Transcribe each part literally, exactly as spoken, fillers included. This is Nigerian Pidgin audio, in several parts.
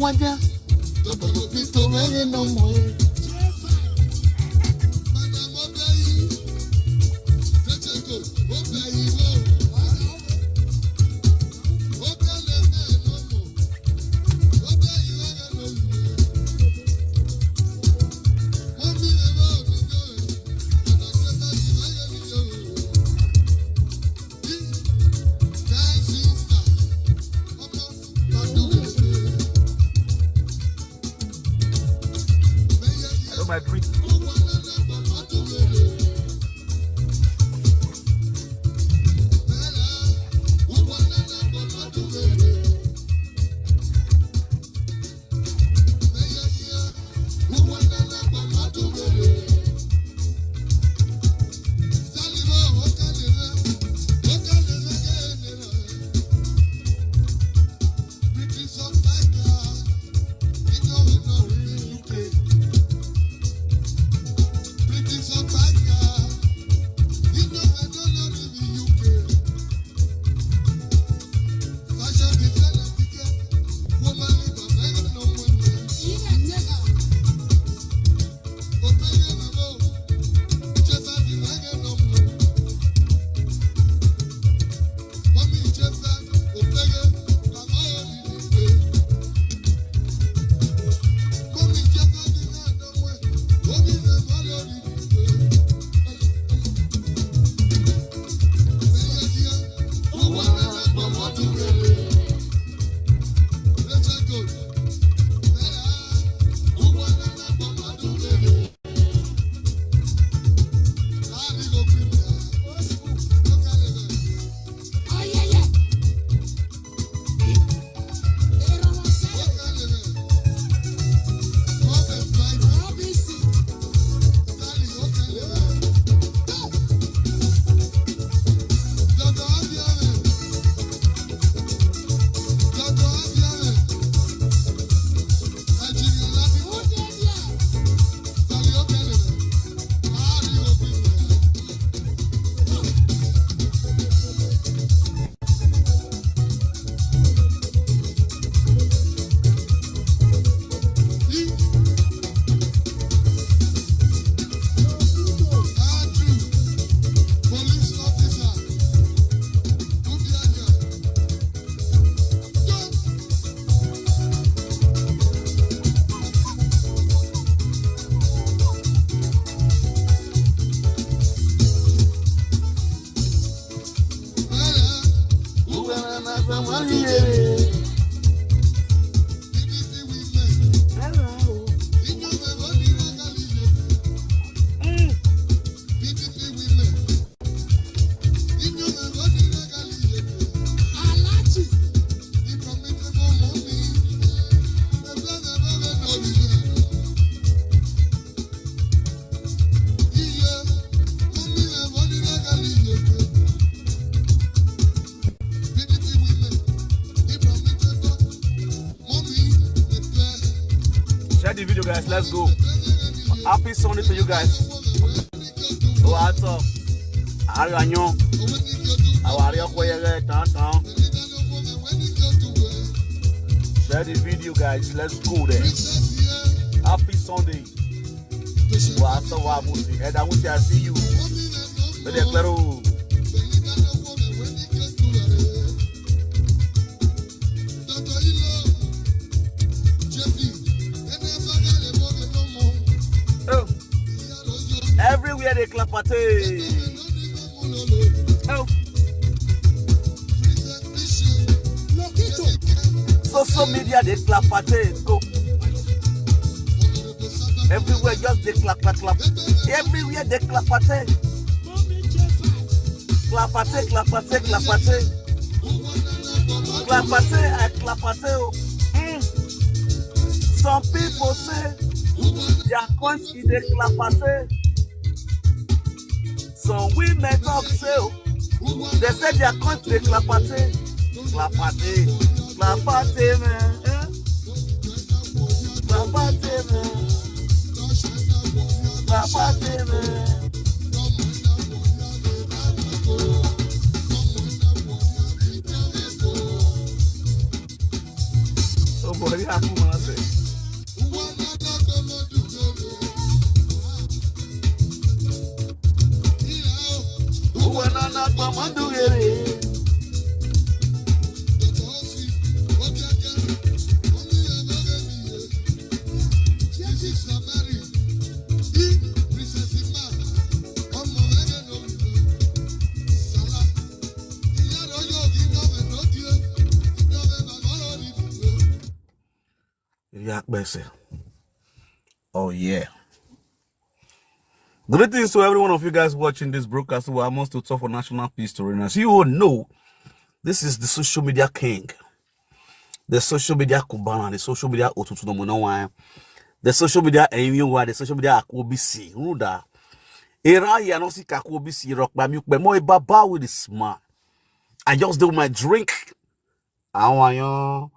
Wanya. Tọkọlọbí tó mẹ́rin náà mọ̀ ẹ́. Share the video, guys. Let's go. Happy Sunday to you guys. What's up? Àárín àyàn. Àwárí ọkọ yẹrẹ tán tán. Share the video, guys. Let's go there. Happy Sunday. What's up, Wabusi? Eda Musi, I see you. Bede Claro. Oh. Everywhere they clap at it. Oh. Social media they clap at it. Go. Everywhere just they clap, clap, clap. Everywhere they clap at it. Clap at it, clap at it, clap at it. Clap at it, I clap at it. Oh. Mm. Some people say their country they clap at it. Some women talk say, oh, they say their country clap at it. Clap at it, clap at it, man. Eh? Clap at it, man. Clap at it, man. Oh boy, Ụwa na-akpa mmadụ ghere. Iri akpa ese. Oh, yeah. Greetings to every one of you guys watching this broadcast who are most to talk for national peace story. And as you all know, this is the social media king, the social media Cubana, the social media Otutu no Mona wine, the social media Amy, the social media Akwobisi, Ruda. Era ya no si Akwobisi, rock by me, but more baba with the smart. I just do my drink. I want you.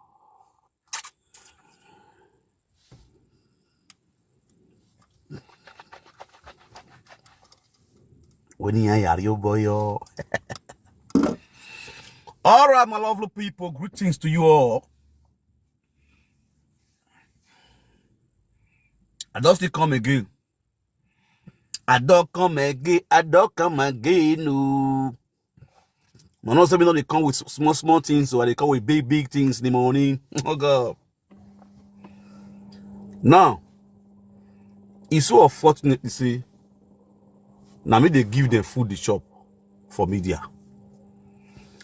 When you are your boy, yo. All right, my lovely people, greetings to you all. I don't still come again. I don't come again. I don't come again. No. I know some people, they come with small, small things, or they come with big, big things in the morning. Oh, God. Now, it's so unfortunate to say, now me, they give them food to chop for media.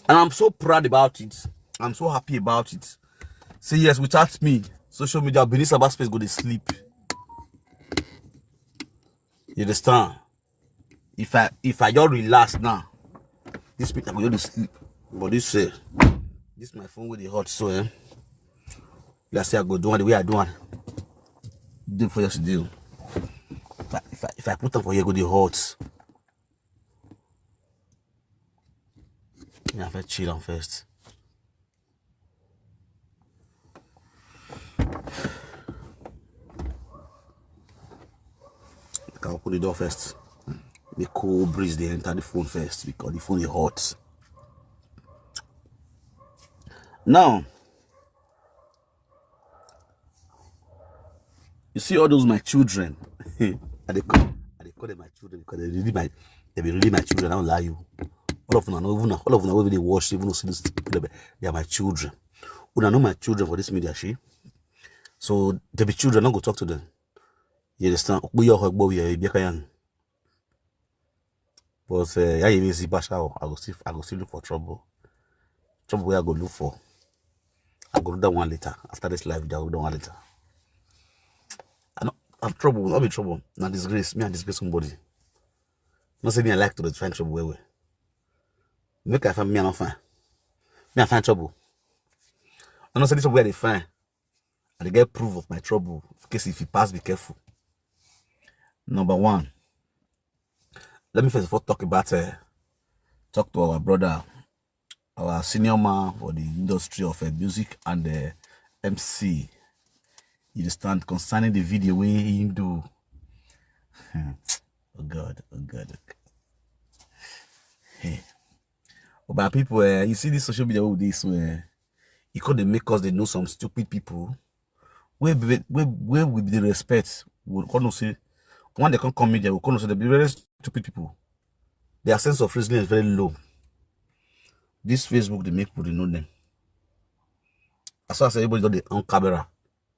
And I'm so proud about it. I'm so happy about it. Say yes, without me, social media, Benin cyberspace go to sleep. You understand? If I, if I just relax now, this people go to sleep. But this, uh, this my phone with the hot, so, eh? Let's say I go do one the way I do one. Do for just do. If I, if I, if I put them for here, go the hot. Yeah, I first chill on first. Can open the door first. The cool breeze they enter the phone first because the phone is hot. Now, you see all those my children. I they call, I they call them my children because they really my, they be really my children. I don't lie you. All of them are not even, all of them are even they watch, even see this people. They are my children. When I know my children for this media, she. So they be children. Don't go talk to them. You understand? We are hug boy. But uh, yeah, you see Basha. I go see, I go see look for trouble. Trouble where I go look for. I go do that one later. After this live, I go do that one later. I know I'm trouble. I'm in trouble. Now disgrace me and disgrace somebody. Not say me I like to find trouble where we. Make I find me I not find. Me I find trouble. I not say this trouble where they find. I dey get proof of my trouble. In case if you pass, be careful. Number one, let me first of all talk about uh, talk to our brother, our senior man for the industry of uh, music and uh, M C. You understand concerning the video we him do. Oh God, oh God. Hey. But people, uh, you see this social media with this where it could make us they know some stupid people. Where we where, where we be the respect. We come know say when they come come media, we come know say they be very stupid people. Their sense of reasoning is very low. This Facebook they make people they know them. As far as everybody that they on camera,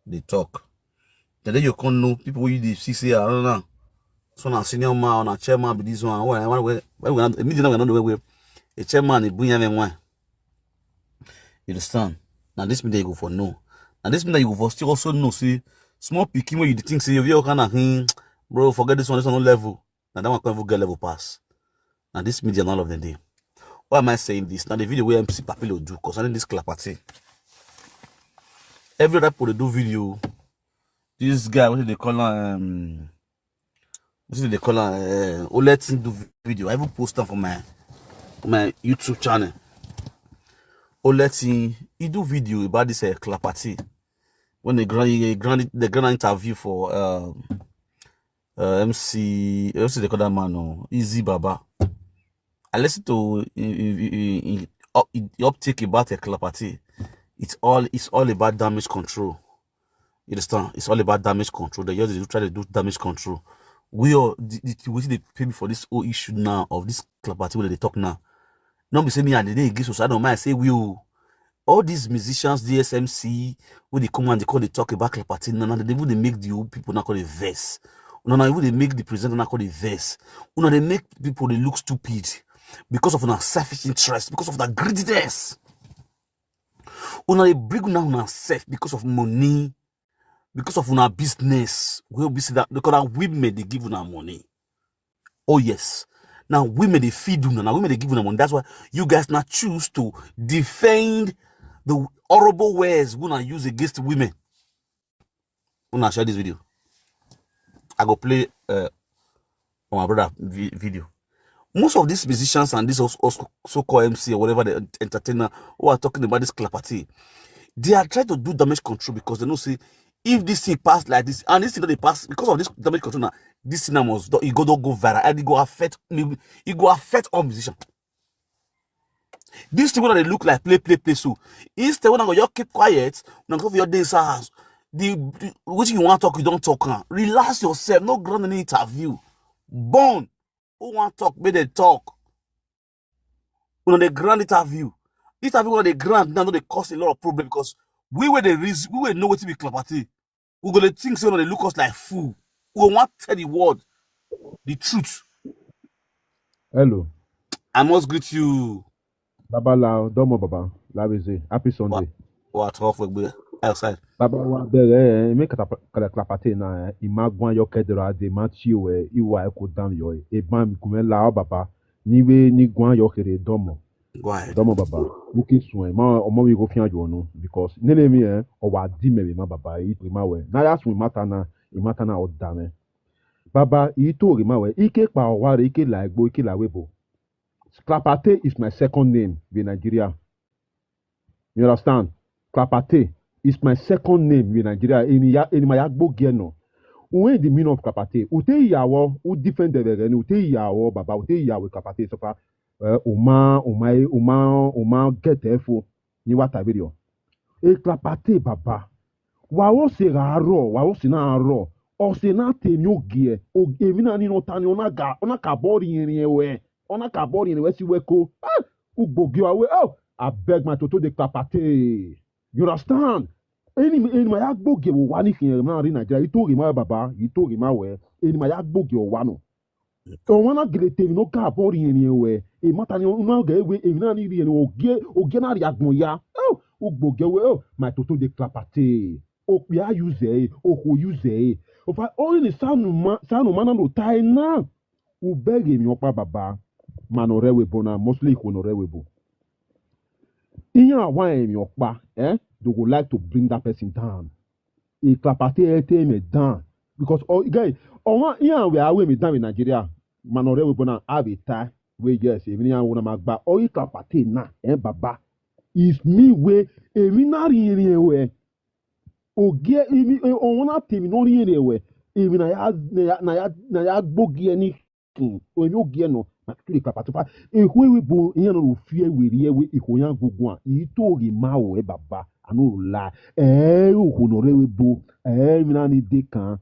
they talk. Then you can know people you dey see say I don't know. So na senior man, na chairman be this one. Why why why why we not immediately we not the way a chairman is bring him why. You understand? Now this mean that you go for no. Now this mean that you go for still also know see small pikin when you think say you kind of hmm, bro, forget this one, this one no level. Now that one can't even get level pass. Now this media and all of them dey. Why am I saying this? Now the video where M C Papilo do concerning this Klapati. Every other people dey do video. This guy, what do they call him? Um, what do they call him? Uh, Oletin do video. I even post them for my for my YouTube channel. Oletin, he do video about this uh, Klapati. When they grant the grant the grant interview for um, uh, M C, M C they call that man, no, Easy Baba. I listen to in, in, in, in, up- in the uptake about a Klapati. It's all it's all about damage control. You understand? It's all about damage control. They just dey try to do damage control. We all the, the, the wetin dey pay me for this whole issue now of this Clapper thing wey dem dey talk now. No be say me I dey dey against us. I don't mind say we o. All these musicians, D S M C, wey dey come and dey come dey talk about Clapper thing now, now they even dey make the old people now call dey vex. Una na even dey make the presenter now call dey vex. Una dey make people dey look stupid because of una selfish interest, because of that greediness. Una dey bring una una self because of money, because of una business. Wey be say that because na women dey give una money. Oh yes, na women dey feed una, na women dey give una money. That's why you guys now choose to defend the horrible words wey una use against women. Una share this video. I go play uh, for my brother vi- video. Most of these musicians and these so- so- so-called M C or whatever the entertainer who are talking about this Clapper thing, they are trying to do damage control because they know say if this thing pass like this and this thing no dey pass because of this damage control now, this thing now must do- e go don go viral and e go affect e go affect all musicians. This thing wey dey look like play play play so, instead wey una go just keep quiet, una go for your dey inside house. The, the wetin you wan talk, you don talk am. Relax yourself, no grant any interview. Born who wan talk make dem talk. Una dey grant interview. Interview wey una dey grant now no dey cause a lot of problem because we wey dey reason, we wey know wetin be Clapper thing, we go dey think say una dey look us like fool. We go wan tell the world the truth. Hello. I must greet you. Babala, Domo Baba, Labizi, happy Sunday. What off we outside. Baba wa bẹ̀rẹ̀ ẹ̀ mi kàlàkàlàpàtẹ́ náà ẹ̀ ìmá gbọ́n ayọ́ kẹ́dẹ̀rọ̀ adé má tí o ẹ̀ ìwà ẹ̀ kò dán yọ ẹ̀ ẹ̀ bá mi kùn mẹ́ la ọ́ bàbá níwé ní gbọ́n ayọ́ kéré dọ́mọ̀ Go ahead. Dọ́mọ̀ bàbá mo kì í sùn ẹ̀ má ọmọ mi kò fi hàn jù ọ̀nù because nílé mi ẹ̀ ọ̀wà dì mẹ́rin má bàbá yìí pè má wẹ̀ náírà sùn ìmátana ìmátana ọ̀dà mẹ́ bàbá yìí tó rè má wẹ̀ ike pa ọ̀wá rẹ̀ ike là ẹ̀gbọ́ ike là wẹ̀bọ̀ Clapper Tay is my second name in Nigeria. You understand? Clapper Tay is my second name in Nigeria. Eni ya eni ma ya gbo gi eno. Uwe the meaning of Clapper Tay. Ute iyawo u defend the rere ni ute iyawo baba ute iyawo Clapper Tay so far. Eh, uma uma uma uma get efo ni wa ta video. E Clapper Tay baba. Wa o se ra ro, wa o se na ro. O se na te ni ogie. O emi na ni no ta ni ona ga, ona ka bo ri ri ewe. Ona ka bo ri ri ewe si we ko. Ah, ugbogi awe. Oh, I beg my toto de Clapper Tay. You understand? Eni eni ma ya gboge wo wa ni fi na ri Nigeria. Ito ri ma baba, ito ri ma we. Eni ma ya gboge o wa no. Ọ̀wọ́n náà gèlè tèmi ló ká àbọ̀ rí ẹni ẹ̀wẹ̀. Èmi máa ta ni ọ̀nà ọ̀gá ẹ̀wẹ̀ èmi náà ní rí ẹni ògé ògé náà rí agbọ̀n ya. Oh, ugboge we oh, my toto de Clapper Tay. Okpia use e, oko use e. Ofa ori ni sanu ma sanu mana no tai na. Ubege mi opa baba. Mano rewe bona, mostly iko no rewe bo. Iyan wa emi opa, eh? They go like to bring that person down. E Clapper Tay e te me down because oh guy, oh one iyan we awe me down in Nigeria. Mano rewe bona have a tie. We yes, emi ni awon ma gba. Oh e Clapper Tay na, eh baba. Is me we emi na ri ri we. Ogie emi eh, oh na temi no ri ri we. Emi na ya na ya na ya na ya gbogi eni kin. Oh emi ogie no. Na tu le Clapper Tay. Ehwe we bo iyan no fi e we ri e we iho yan gugu an. Yi to ri ma o e baba. I no lie. Eh o ho no re we bo. Eh mi na ni de kan.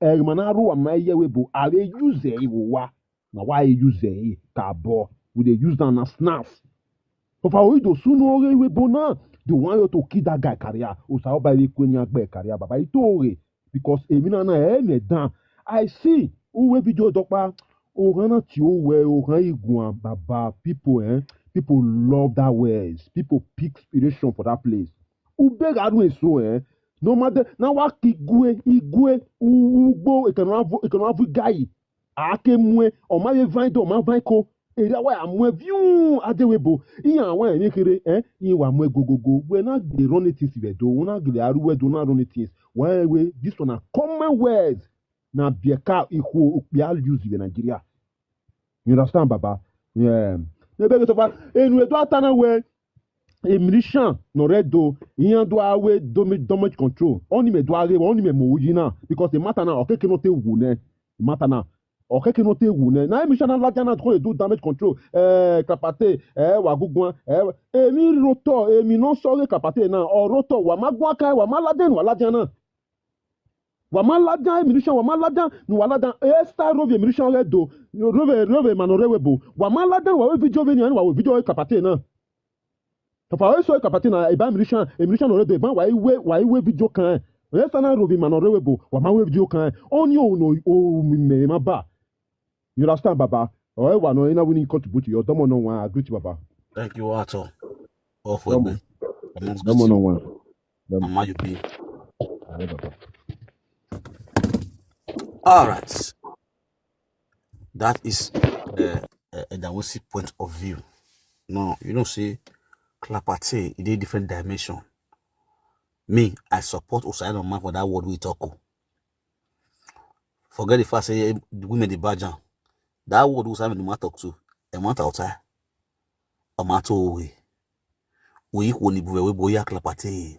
Eh ma na ro wa ma ye we bo. A we use e wo wa. Na wa e use e ka bo. We dey use am na snaps. Ofa oyido suno ore we bo na. They want you to kill that guy career. Osa oba we kwe ni agbe career baba. Ito ore because emi na na e me dan. I see uwe video dopa. Ohana ti owe ohan iguan baba people eh. People love that words. People pick inspiration for that place. Ube garu eso eh. No matter na wa ki gwe igwe ugbo ekanu avu ekanu avu guy. Ake mue o ma ye vine do ma vine ko. Ere wa ya mue viu adewebo. Iyan wa emi kere eh. Iyan wa mue gogogo. We na gele run things we do. We na gele aru we do na run things. Why we this one na common words. Na bieka ihu okpia use in Nigeria. You understand baba? Yeah. Ebe ke tofa enu edo atana we emishan no redo iyan do awe domi damage control. Oni me do awe oni me mo uji na because the matter na okeke no te wu ne. The matter na okeke no te wu ne. Na emishan na laja na ko do damage control. Eh Clapper Tay eh wa gugun eh emi roto emi no so re Clapper Tay na o roto wa magwa kai wa maladen wa laja na. Wa ma ladan e musician, wa ma ladan, nu wa ladan, e sta rove musician re do, rove, rove ma no re we bo. Wa ma ladan wa we video ve ni, wa we video e klapate na. Papa we so e klapate na, e ba musician, e musician no re do, e ba wa we, wa we video kan. E sta na rove ma no re we bo, wa ma we video kan. Oni o no, o mi me ma ba. You understand, Baba? Or wa no, ina we ni contribute your domo no one, I greet you, Baba. Thank you, Ato. All for Domo. Me. Amongst Domo the no one. Domo. Mama, you be. Aye, Baba. All right. That is uh, uh, the Wisi point of view. Now, you know, see, klapate, it is different dimension. Me, I support Usaid on man for that word we talk. Oh. Forget the fact say eh, the women dey badge am. That word Usaid on man talk to. E man talk to. E man to we. We equal ni buwe we bo ya klapate.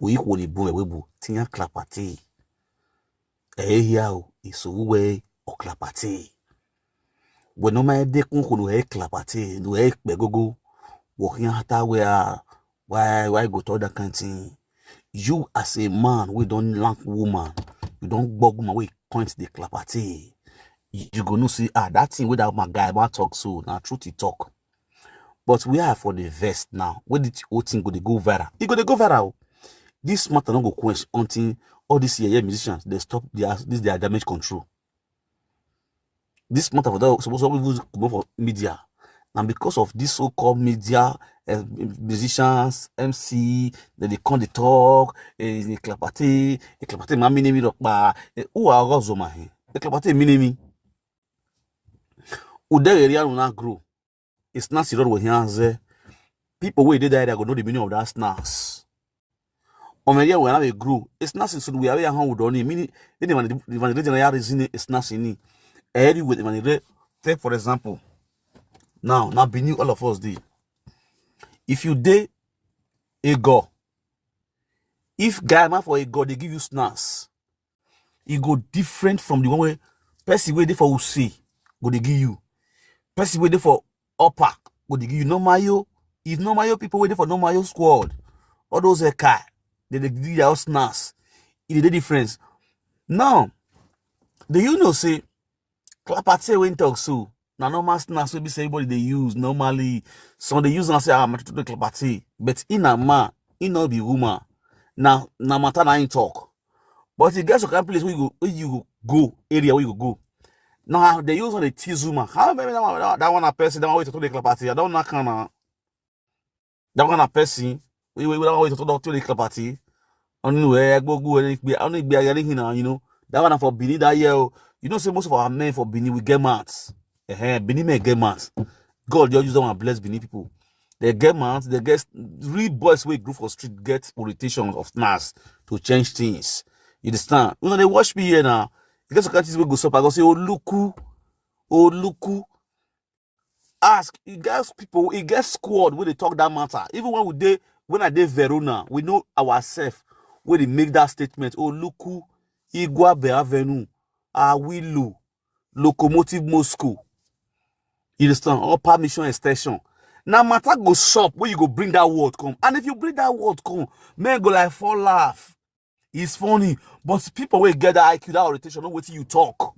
We equal ni buwe we bo. Tinya klapate. Eh ya o. Iso we o klapate. We no ma de kun kunu e klapate. No e pe gogo. Wo kiyan hata we a. Why, why go talk that kind thing? You as a man, we don't lack woman. You don't bog woman, we point the klapate. You, you go no see, ah, that thing with that my guy, man talk so. Now, truth he talk. But we are for the vest now. Where did whole thing go, they go viral? It go, they go viral. This matter not go quench until all these yeah, yeah, musicians, they stop their, this their damage control. This matter for that supposed to even come for media. Now, because of this so-called media, uh, musicians, M C, then they come the talk, eh, the klapate, the klapate, my mini me rock bar. Eh, who are Rosoma? The klapate mini me. Ude area will not grow. It's not the road with hands. People where they die, they go know the meaning of that snaps. On media when I grow, it's not since we are how we don't mean it. Anyone, the reason it's not in it. Everywhere, take for example, now, now be new all of us did. If you day a go, if guy man for a go, they give you snaps, e go different from the one way person wey dey for Usi go dey give you. Person wey dey for upper go dey give you. Normal yo, if normal yo people wey dey for normal yo squad, all those eka, they dey give their snaps. E dey difference. Now, do you know say Klapate wey talk so? Na normal snaps wey be say everybody dey use normally. Some dey use am say, "Ah, my tutu dey Klapate." But in a man, he no be woman. Na, na matter na him talk. But e get some kind place where you go, where you go, go, area where you go. Now, they use on the tease woman. How many that one, that, that one a person, that one wey talk to the Klapate? I don't know, kind of, that one a person. We, we, we, that one wey talk to the Klapate. Onu e gbogbo e ni gbe, onu gbe aya ni hina, you know. That one for Benin that year. Oh. You know, say most of our men for Benin, we get mouths. Eh, Benin men get mouths. God just use them and bless Benin people. They get mouths, they get real boys wey grow for street get orientation of snaps to change things. You understand? You know, they watch me here now. You get some kind things wey go sup, I go say, "Oh, look who, oh, look who." Ask, e get people, e get squad wey dey talk that matter. Even when we dey, when I dey Verona, we know ourselves wey dey make that statement. Oh, look who, Iguabe Avenue, Awilo, Locomotive Moscow. You understand? Upper Mission Extension. Now matter go sup when you go bring that word come. And if you bring that word come, men go like fall laugh. It's funny. But people wey get that I Q, that orientation, know wetin you talk.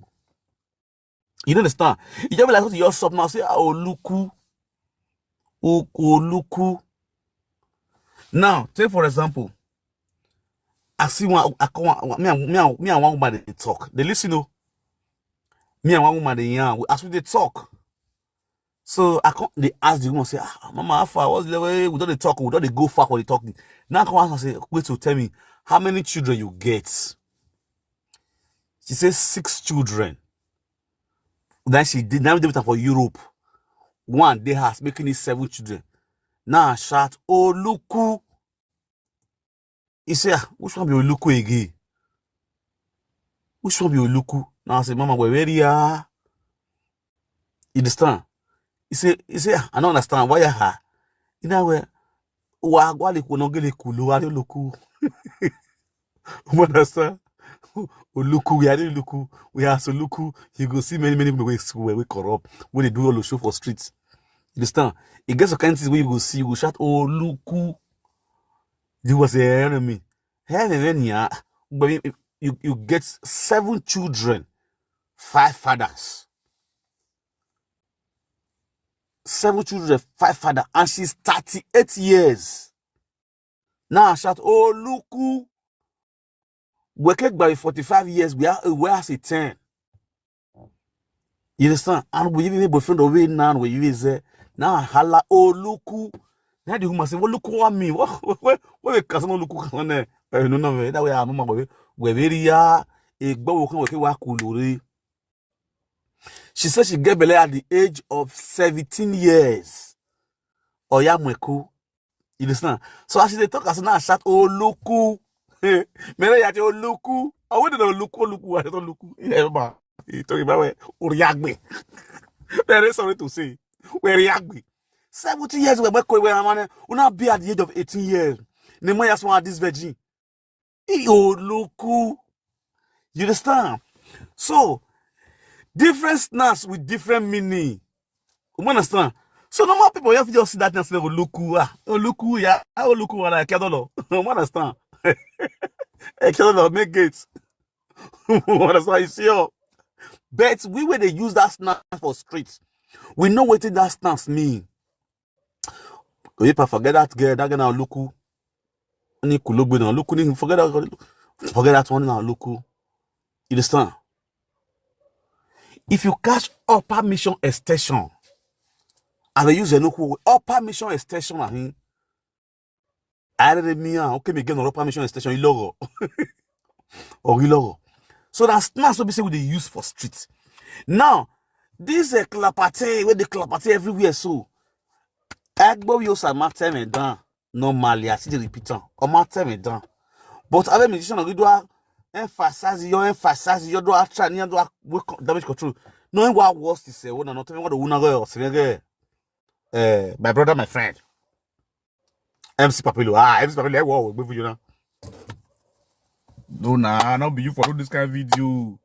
You don't understand? You just be like, "What you sup now?" Say, "Ah, Oluku. O-, Oluku." Now, take for example, I see one, I come, one, me and, me and, me and one woman dey talk. They listen, oh. Me and one woman dey yarn. We, as we dey talk, so I come, they ask the woman, say, "Ah, Mama, how far? What's the level? We don't dey talk, we don't dey go far for the talk." Now I come ask her, say, "Wait to tell me, how many children you get?" She says six children. Then she did, now they for Europe. One, they has making it seven children. Now I shout, "Oh, look who." He say, "Ah, which one be Oluku again? Which one be Oluku?" Now I say, "Mama, where, where you are?" You understand? He say, he say, "Ah, I don't understand. Why you are?" You know where? Wa, wa le ko no gele kulu, wa le loku. You understand? Oluku, we are Oluku, we are so Oluku. You go see many, many people wey, wey, wey corrupt, when they do all the show for streets. You understand? It gets some kind of things where you go see, you go shout, "Oh, Oluku." There was an enemy. Hey, hey, hey, yeah. But it, it, you, you get seven children, five fathers. Seven children, five fathers, and she's thirty-eight years. Now I shout, "Oh, look who." Weke by forty-five years, we are, we are say ten. You understand? And we even boyfriend of it now, we even say, "Now, hala, oh, look who." Now the woman say, "Well, look who I mean. What, what, what, what the cousin look who cousin there?" Eh, no, no, man. That way, I'm on my way. We very, uh, a boy who can work, work, kuluri. She said she get belle at the age of seventeen years. Oya Mweku. You understand? So as they talk, as now shout, "Oh, look who." Mere ya, "Oh, look who." Oh, wait, no, look who, look who, I don't look who. Yeah, ma. You talking about where? Oriagbe. Very sorry to say. Where Oriagbe? Seventy years, we, we, we, we, we now be at the age of eighteen years. Nemo ya swan this virgin. He, oh, look who. You understand? So, different snaps with different meaning. You understand? So, normal people, you have to just see that and say, "Oh, look who, ah, oh, look who, yeah, oh, look who, I can't know." You understand? I can't know, make it. You understand? You see, oh. But we, when they use that snap for streets, we know what that snaps mean. If I forget that girl, that girl now look who. Ni kulogbe now look who, ni forget that, forget that one now look who. You understand? If you catch Upper Mission Extension, I will use a look who. Upper Mission Extension, I mean, I read me, ah, okay, me get Upper Mission Extension, Ilogo. Or Ilogo. So that's, that's what we say we dey use for street. Now, this, uh, clapate, where they clapate everywhere, so. Agbo yo sa ma tell me down. Normally, I see the repeat on. Or ma tell me down. But other musician, we do a emphasize, you emphasize, you do a try, you do a work damage control. No, what worse is, uh, what not, what the one go, uh, my brother, my friend. M C Papilo. Ah, M C Papilo, I will wait for you now. No, nah, not be you for do this kind of video.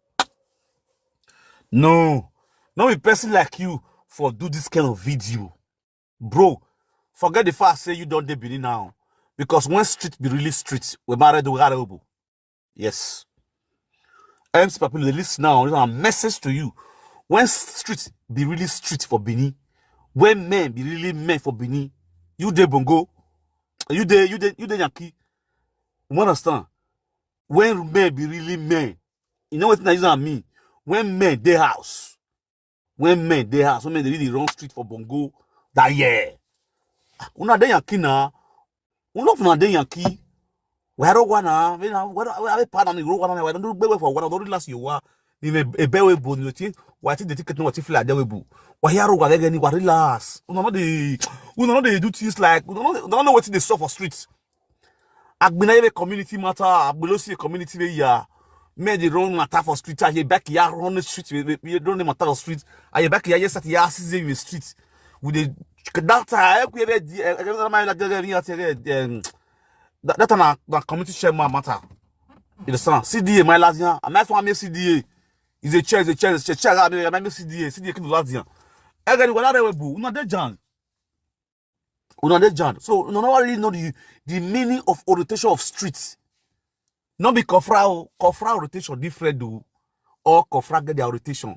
No, not a person like you for do this kind of video. Bro, forget the fact say you don't dey Benin now. Because when street be really street, we married the Obo. Yes. M C Papilo, they listen now. This is a message to you. When street be really street for Benin, when men be really men for Benin, you dey Bongo, you dey, you dey, you dey Yankee. You understand? When men be really men, you know what I use am mean? When men dey house, when men dey house, when men dey really run street for Bongo that year. Una dey Yankee na. Una, una dey Yankee. We are one na. We na, we are, we are part of the road one na. We don't do bewe for one. Don't relax you wa. Ni me ebe we bo ni ti. Wa ti dey ticket no ti feel like we bo. Wa ya ro wa gege ni wa relax. Una no dey, una no dey do things like, una no, una no know wetin dey sup for street. Agbina ye community matter, Agbolosi community we ya. Me dey run matter for street, I back ya run the street, we, we, we run the matter for street. I back ya, yes, at ya, see the street. We dey, that time, I could ever, eh, eh, eh, eh, eh, eh, eh, eh, eh, that, that time na, na community chairman matter. You understand? C D A, my last year, I might want me C D A. Is a chair, is a chair, is a chair, chair, I mean, I might C D A, C D A, keep the last year. Again, what are we boo? Una dey jam. Una dey jam. So, una no really know the, the meaning of orientation of streets. No be Kofra o. Kofra orientation different o. All Kofra get their orientation.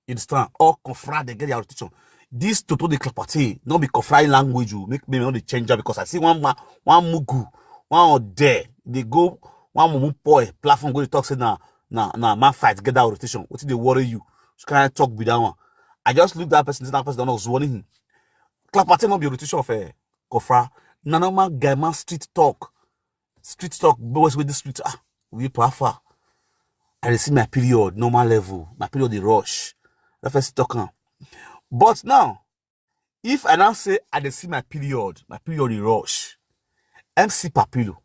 You understand? All Kofra, they get their orientation. This Toto de Klapati, no be Kofra language o. Make me no dey change am because I see one ma-, one Mugu, one Ode, they go, one Mumu boy, platform go dey talk say na, na, na man fight, get that orientation. Wetin dey worry you? Which kind of talk be that one? I just look that person, that person don not warning him. Klapati no be orientation of, eh, Kofra. Na normal guy man street talk. Street talk, boys with the street. Ah, we per far. I dey see my period, normal level. My period dey rush. That first talk am. But now, if I now say I dey see my period, my period dey rush. M C Papilo,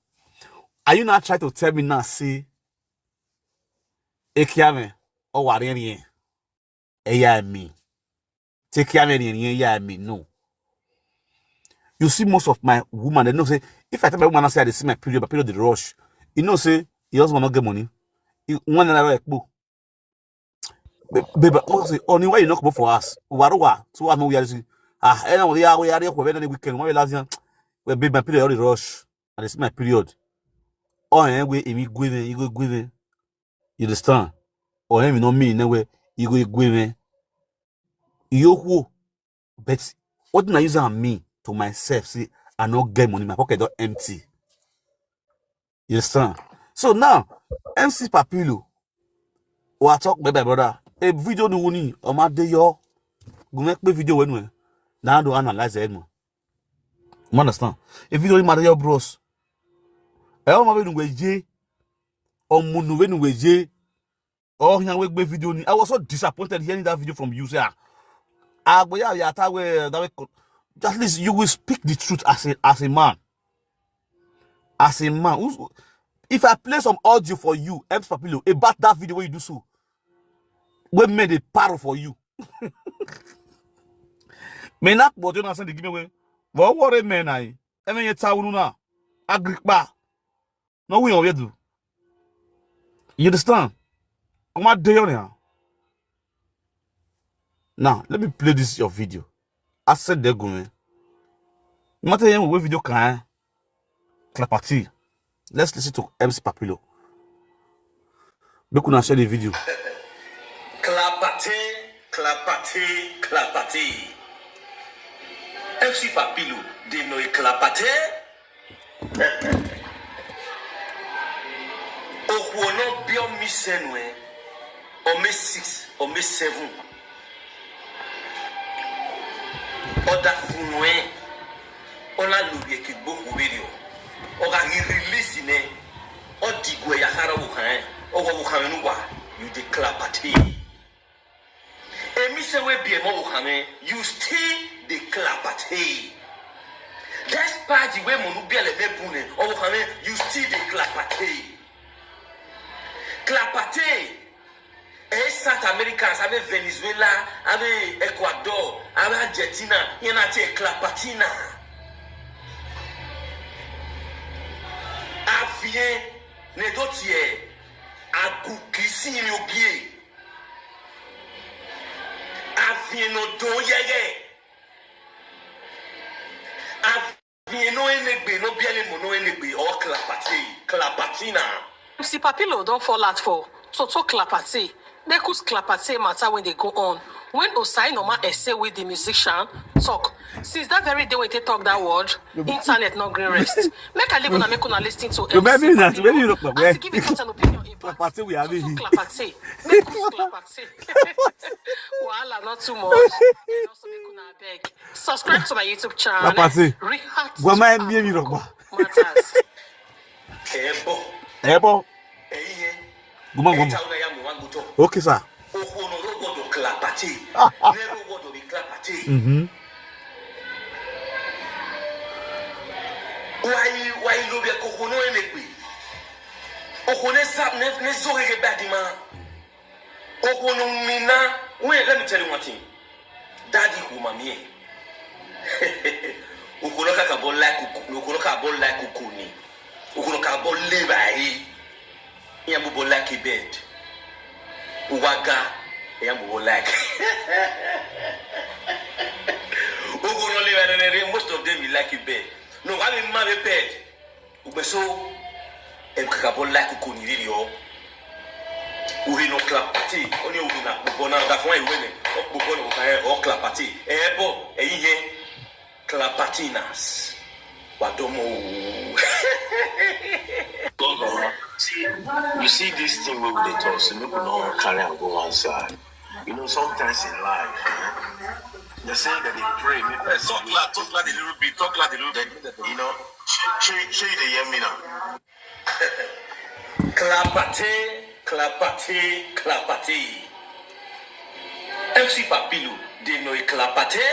are you now trying to tell me now say, "Ekiame, o wa re re, e ya mi. Take care of me, e ya mi"? No. You see, most of my woman, they know say, if I tell my woman, I say I dey see my period, my period dey rush. You know say, your husband no get money. He, one naira ekpo. Ba-, babe, oh, say, "Honey, why you not come for us? Uwaruwa, two hours, no, we are, ah, eh, no, we are, we are here for any weekend. Why you last year?" "Well, babe, my period already rush. I dey see my period." Oh, eh, we, we, we, we, we, we. You understand? Or him no mean in a way you go go man. You who, but what did I use am mean to myself? See, I no get money, my pocket don empty. You understand? So now, M C Papilo, who I talk about my brother, a video ni wuni, or my day yo, go make me video when we now do analyze it more. You understand? A video ni my day yo, bros. I don't know when we je, or munu when we je, or here we make video ni. I was so disappointed hearing that video from you. Say, ah, ah, but yeah, yeah, that way, that way, co- at least you will speak the truth as a as a man. As a man, who's, if I play some audio for you, M C Papilo, about that video where you do so, we made a paro for you. Me nak bojo na send give me away. What worry men I? I mean, it's how na Agrikpa. No, we over do. You understand? On my day on here. Now, let me play this your video. I said they go, man. No matter him what video can, Clapati. Let's listen to M C Papilo. Make una share the video. Clapate, clapate, clapate. M C Papilo, they know a clapate. Okwu ono bio mi senwe, ome six, ome seven. Oda funwe, ona lubi ekigbo kubirio. Oga gi release ne, odigwe ya hara wuhan, ogo wuhan nuwa, you dey clap at him. Emi se we bi emo wuhan, you still dey clap at him. Despite the way monu biele me bune, o wuhan, you still dey clap at him. Clap at him. Eh, South Americans, ave Venezuela, ave Ecuador, ave Argentina, yena te clapatina. Avie, ne dotie, agu kisi ni ogie. Avie no don yeye. Avie no enegbe, no biele mo no enegbe, or clapati, clapatina. M C Papilo don fall out for Toto Clapate, Nekus Clapate matter when they go on. When Osai Noma Ese with the musician talk, since that very day when they talk that word, internet no gree rest. Make I leave una, make una listen to You remember M C that? When you Papilo look back, as he give a thought and opinion about Clapate, we have Toto it. Clapate, Nekus Clapate. Wahala not too much. And also make una beg. Subscribe to my YouTube channel. Clapate. React Gwa to ma mi mi Akoko rogba. Matters. Ebo. Ebo. Eye. Guma guma. Eta una ya mo wangu to. Okay, sir. Ohono rogodo clapati. Nero wodo bi clapati. Mm-hmm. Why, why lo bi kohono emekpe? Ohone sa ne, ne zo gege badima. Okono mina. Wait, let me tell you one thing. Daddy who mommy. Okono ka ka bo like uku-, okono ka bo like ukuni. Okono ka bo live ahi. Yambu bo like bed. Uwaga. Yambu bo like. Okono live ahi, most of them will like bed. No, I mean, my bed. Ugbe so, em kakabo like uko ni riri o. Uhi no clap party. Oni uhi na gbogbo na, that's why you win it. O gbogbo no ka o clap party. Ebo, eyiye, clap party nas. Wadomo. See, you see this thing wey we dey talk, so make we no carry am go one side. You know, sometimes in life, eh, they say that they pray, make person Talk loud, talk loud a little bit, talk loud a little bit. You know, shey, shey, shey you dey hear me now? Clapate, clapate, clapate. M C Papilo, they know a clapate.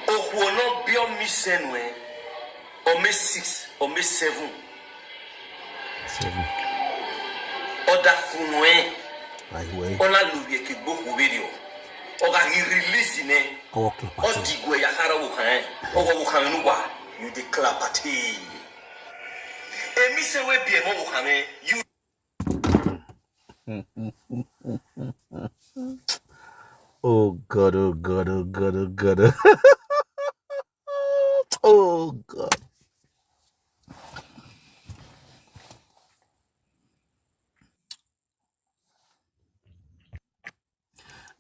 Ohuono bio mi senwe, ome six, ome seven. Seven. Oda funwe. Aiwe. Ona lubi ekigbo hubirio. Oga gi release ne. Owo clapate. Odigwe ya hara wuhan. Owo wuhan nuwa. You dey clapate. Emi se we bi emo wuhan. You Oh God, oh God, oh God, oh God. Oh God.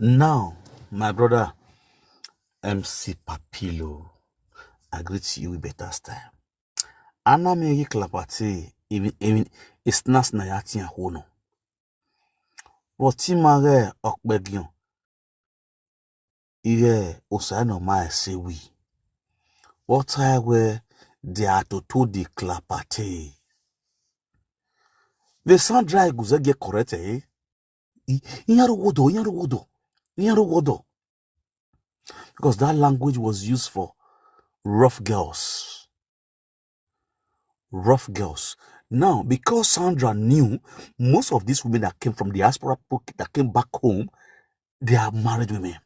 Now, my brother M C Papilo, I greet you with better style. Ana me gi klapati, even even it's nas na yati and hono. But Timare Okbegion, Ire Osano my say we. What I wear, they are to to the klapati. The Sandra Guze get correct, eh? Inyaru wodo, inyaru wodo, inyaru wodo. Because that language was used for rough girls. Rough girls. Now, because Sandra knew most of these women that came from diaspora, that came back home, they are married women.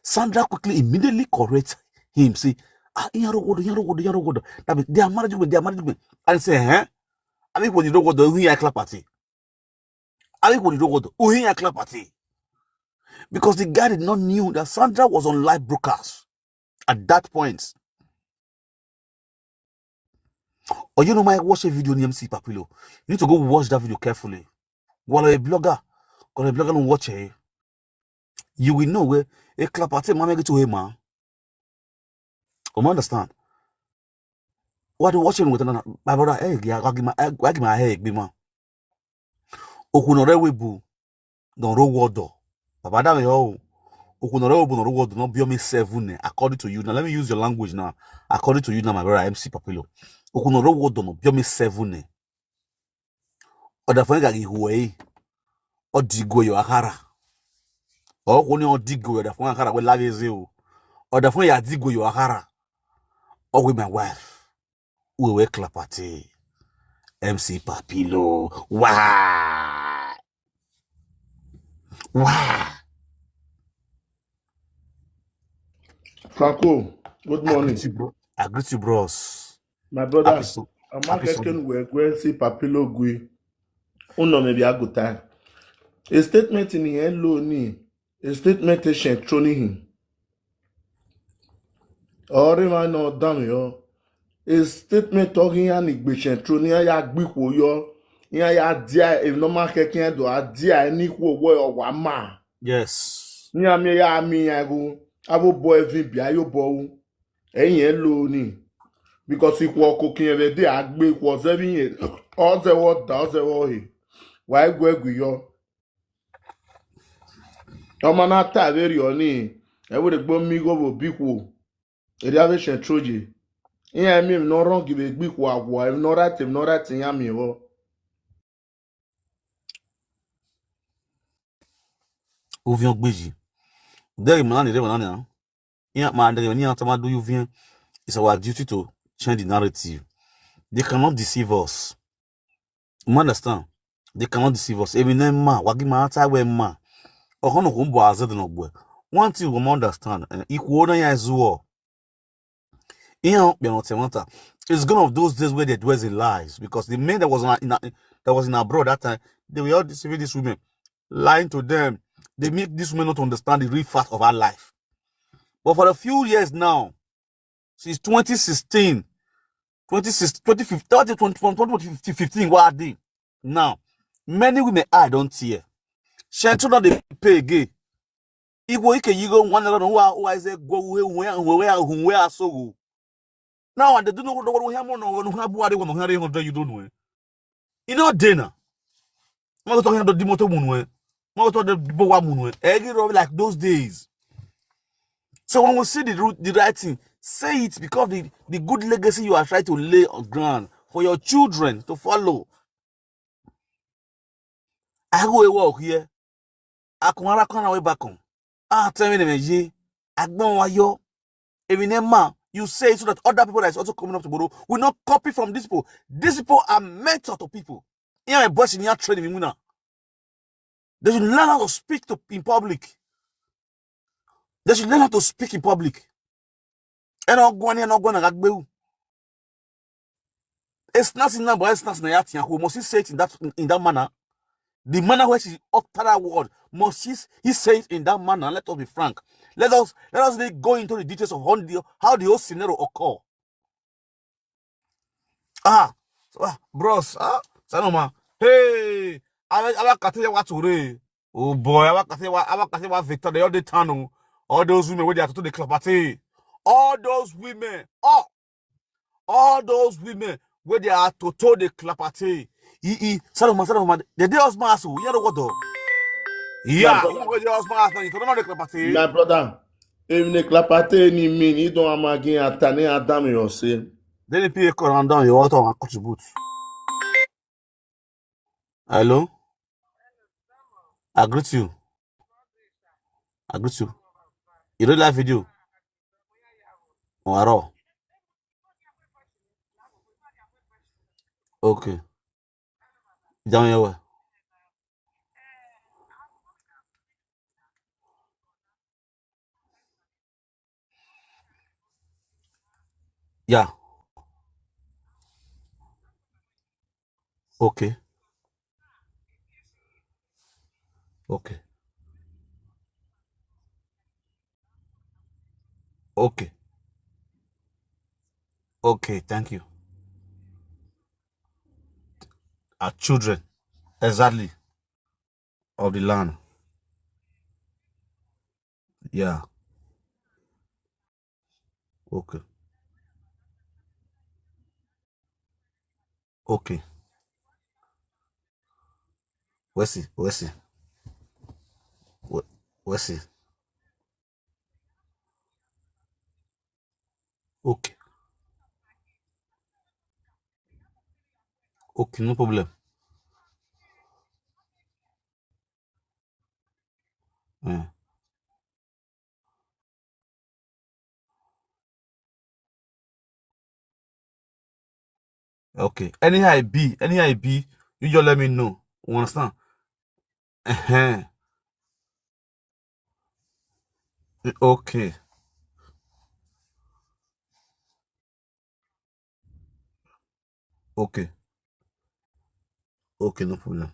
Sandra quickly, immediately correct him, say, ah, inyaru wodo, inyaru wodo, inyaru wodo. That means they are married women, they are married women. And say, eh? I mean, when you don't go to the clap party. I mean, when you don't go to the clap party. Because the guy did not knew that Sandra was on live broadcast at that point. Or you know, my watch a video on M C Papilo. You need to go watch that video carefully. While a blogger, while a blogger don't watch it, you will know where a clap at him, man, get to him, man. You understand? What you watching with another, my brother? Hey, yeah, I give my, I give my head, be man. Okunore webu, don't roll water. Baba, that way, oh, Okunore webu, don't roll water, not be me seven, eh, according to you. Now, let me use your language now. According to you now, my brother, M C Papilo. Okunore webu, don't be me seven, eh. Or the phone gagi huey. Or digo yo akara. Or when you digo yo, the phone akara will love you. Or the phone ya digo yo akara. Or with my wife. We were clap at M C Papilo. Why? Why? Franco, good I morning. greet you, bro. I greet you, bros. My brother, Happy so I'm happy not so getting where where see Papilo Gui. Uno maybe a good time. A statement in the end low ni. A statement is Centroni him. Or him I know damn yo. A statement talking and it be Centroni ya gbi yo. Ya ya dia if no man keke do a dia ni wo wo wa ma. Yes. Ni ami ya mi ya go. Abo boy vi bi ayo bo. Eyin e lo ni. Because ikwo kokin ebe de agbe ikwo seven years. Oze wo da oze wo he. Wa egwe egwe yo. Ọmọ na ta very oni. E wo de gbo mi go bo bikwo. Eri ave shen troje. Iya mi no wrong give bikwo agwo. If no right, if no right, ya mi wo. Ovion Gbeji. There man, there man. Yeah, man, there man, time do you vien. It's our duty to change the narrative. They cannot deceive us. You understand? They cannot deceive us. Even then, ma, wagi ma ata we ma. Ohono kumbo azed no gwe. One thing we understand. Eh, ikwo na ya zuo. It's gone of those days where they dwells in lies, because the men that was in, in that was in abroad that time, they were all deceiving these women, lying to them. They make these women not to understand the real fact of our life. But for a few years now, since twenty sixteen, twenty sixteen, twenty fifteen, twenty fifteen, what I did now, many women I don't tear. Shentu not they pay again. Igbo ike yigo nwanne lọ n'ụwa ụwa eze gwo uhe uhe uhe uhe uhe asogo. Now and they do no no no ha mo no no ha bu ade no ha re hundred you don't know. You know dena. Mo to ha do dimoto mu no. Mo to de bo wa mu no. E gi ro like those days. So when we see the root, the right thing, say it, because the, the good legacy you are trying to lay on ground for your children to follow. I go work here. Akumara kona we back on. Ah, tell me the ye. Agbon wa yo. Even a man, you say it so that other people that is also coming up tomorrow will not copy from these people. These people are mentor to people. Yeah, my boys in your training, Muna. They should learn how to speak to in public. They should learn how to speak in public. And I'll go and I'll go and I'll go. It's nothing now, but it's nothing. Must he say it in that in that manner? The manner where she utter that word, must he, he say it in that manner? Let us be frank. Let us let us really go into the details of how the, how the whole scenario occur. Ah, so, ah, bros, ah, Sanoma. Hey, I I can't tell you what to read. Oh boy, Awakasewa, Awakasewa Victor, they all dey town o. All those women wey dey Atoto dey clap at, eh. All those women, oh, all those women wey dey Atoto dey clap at, eh. E, e, Saloma, Saloma, they dey husband house o. You know what though? Yeah, brother. Women wey dey husband house now, you don't know dey clap at, eh. My brother, even the clapate any mean, he don't am again at Tani Adam you say. Then the P A call and down, you want to contribute. Hello? I greet you. I greet you. You read that video? Or at all? Okay. Down here. Yeah. Okay. Okay. Okay. Okay, thank you. Our children, exactly, of the land. Yeah. Okay. Okay. Where's he? Where's he? Where, where's he? Okay. Okay, no problem. Eh. Okay. Anyhow I be, anyhow I be, you just let me know. You understand? Uh-huh. Okay. Okay. Okay, no problem.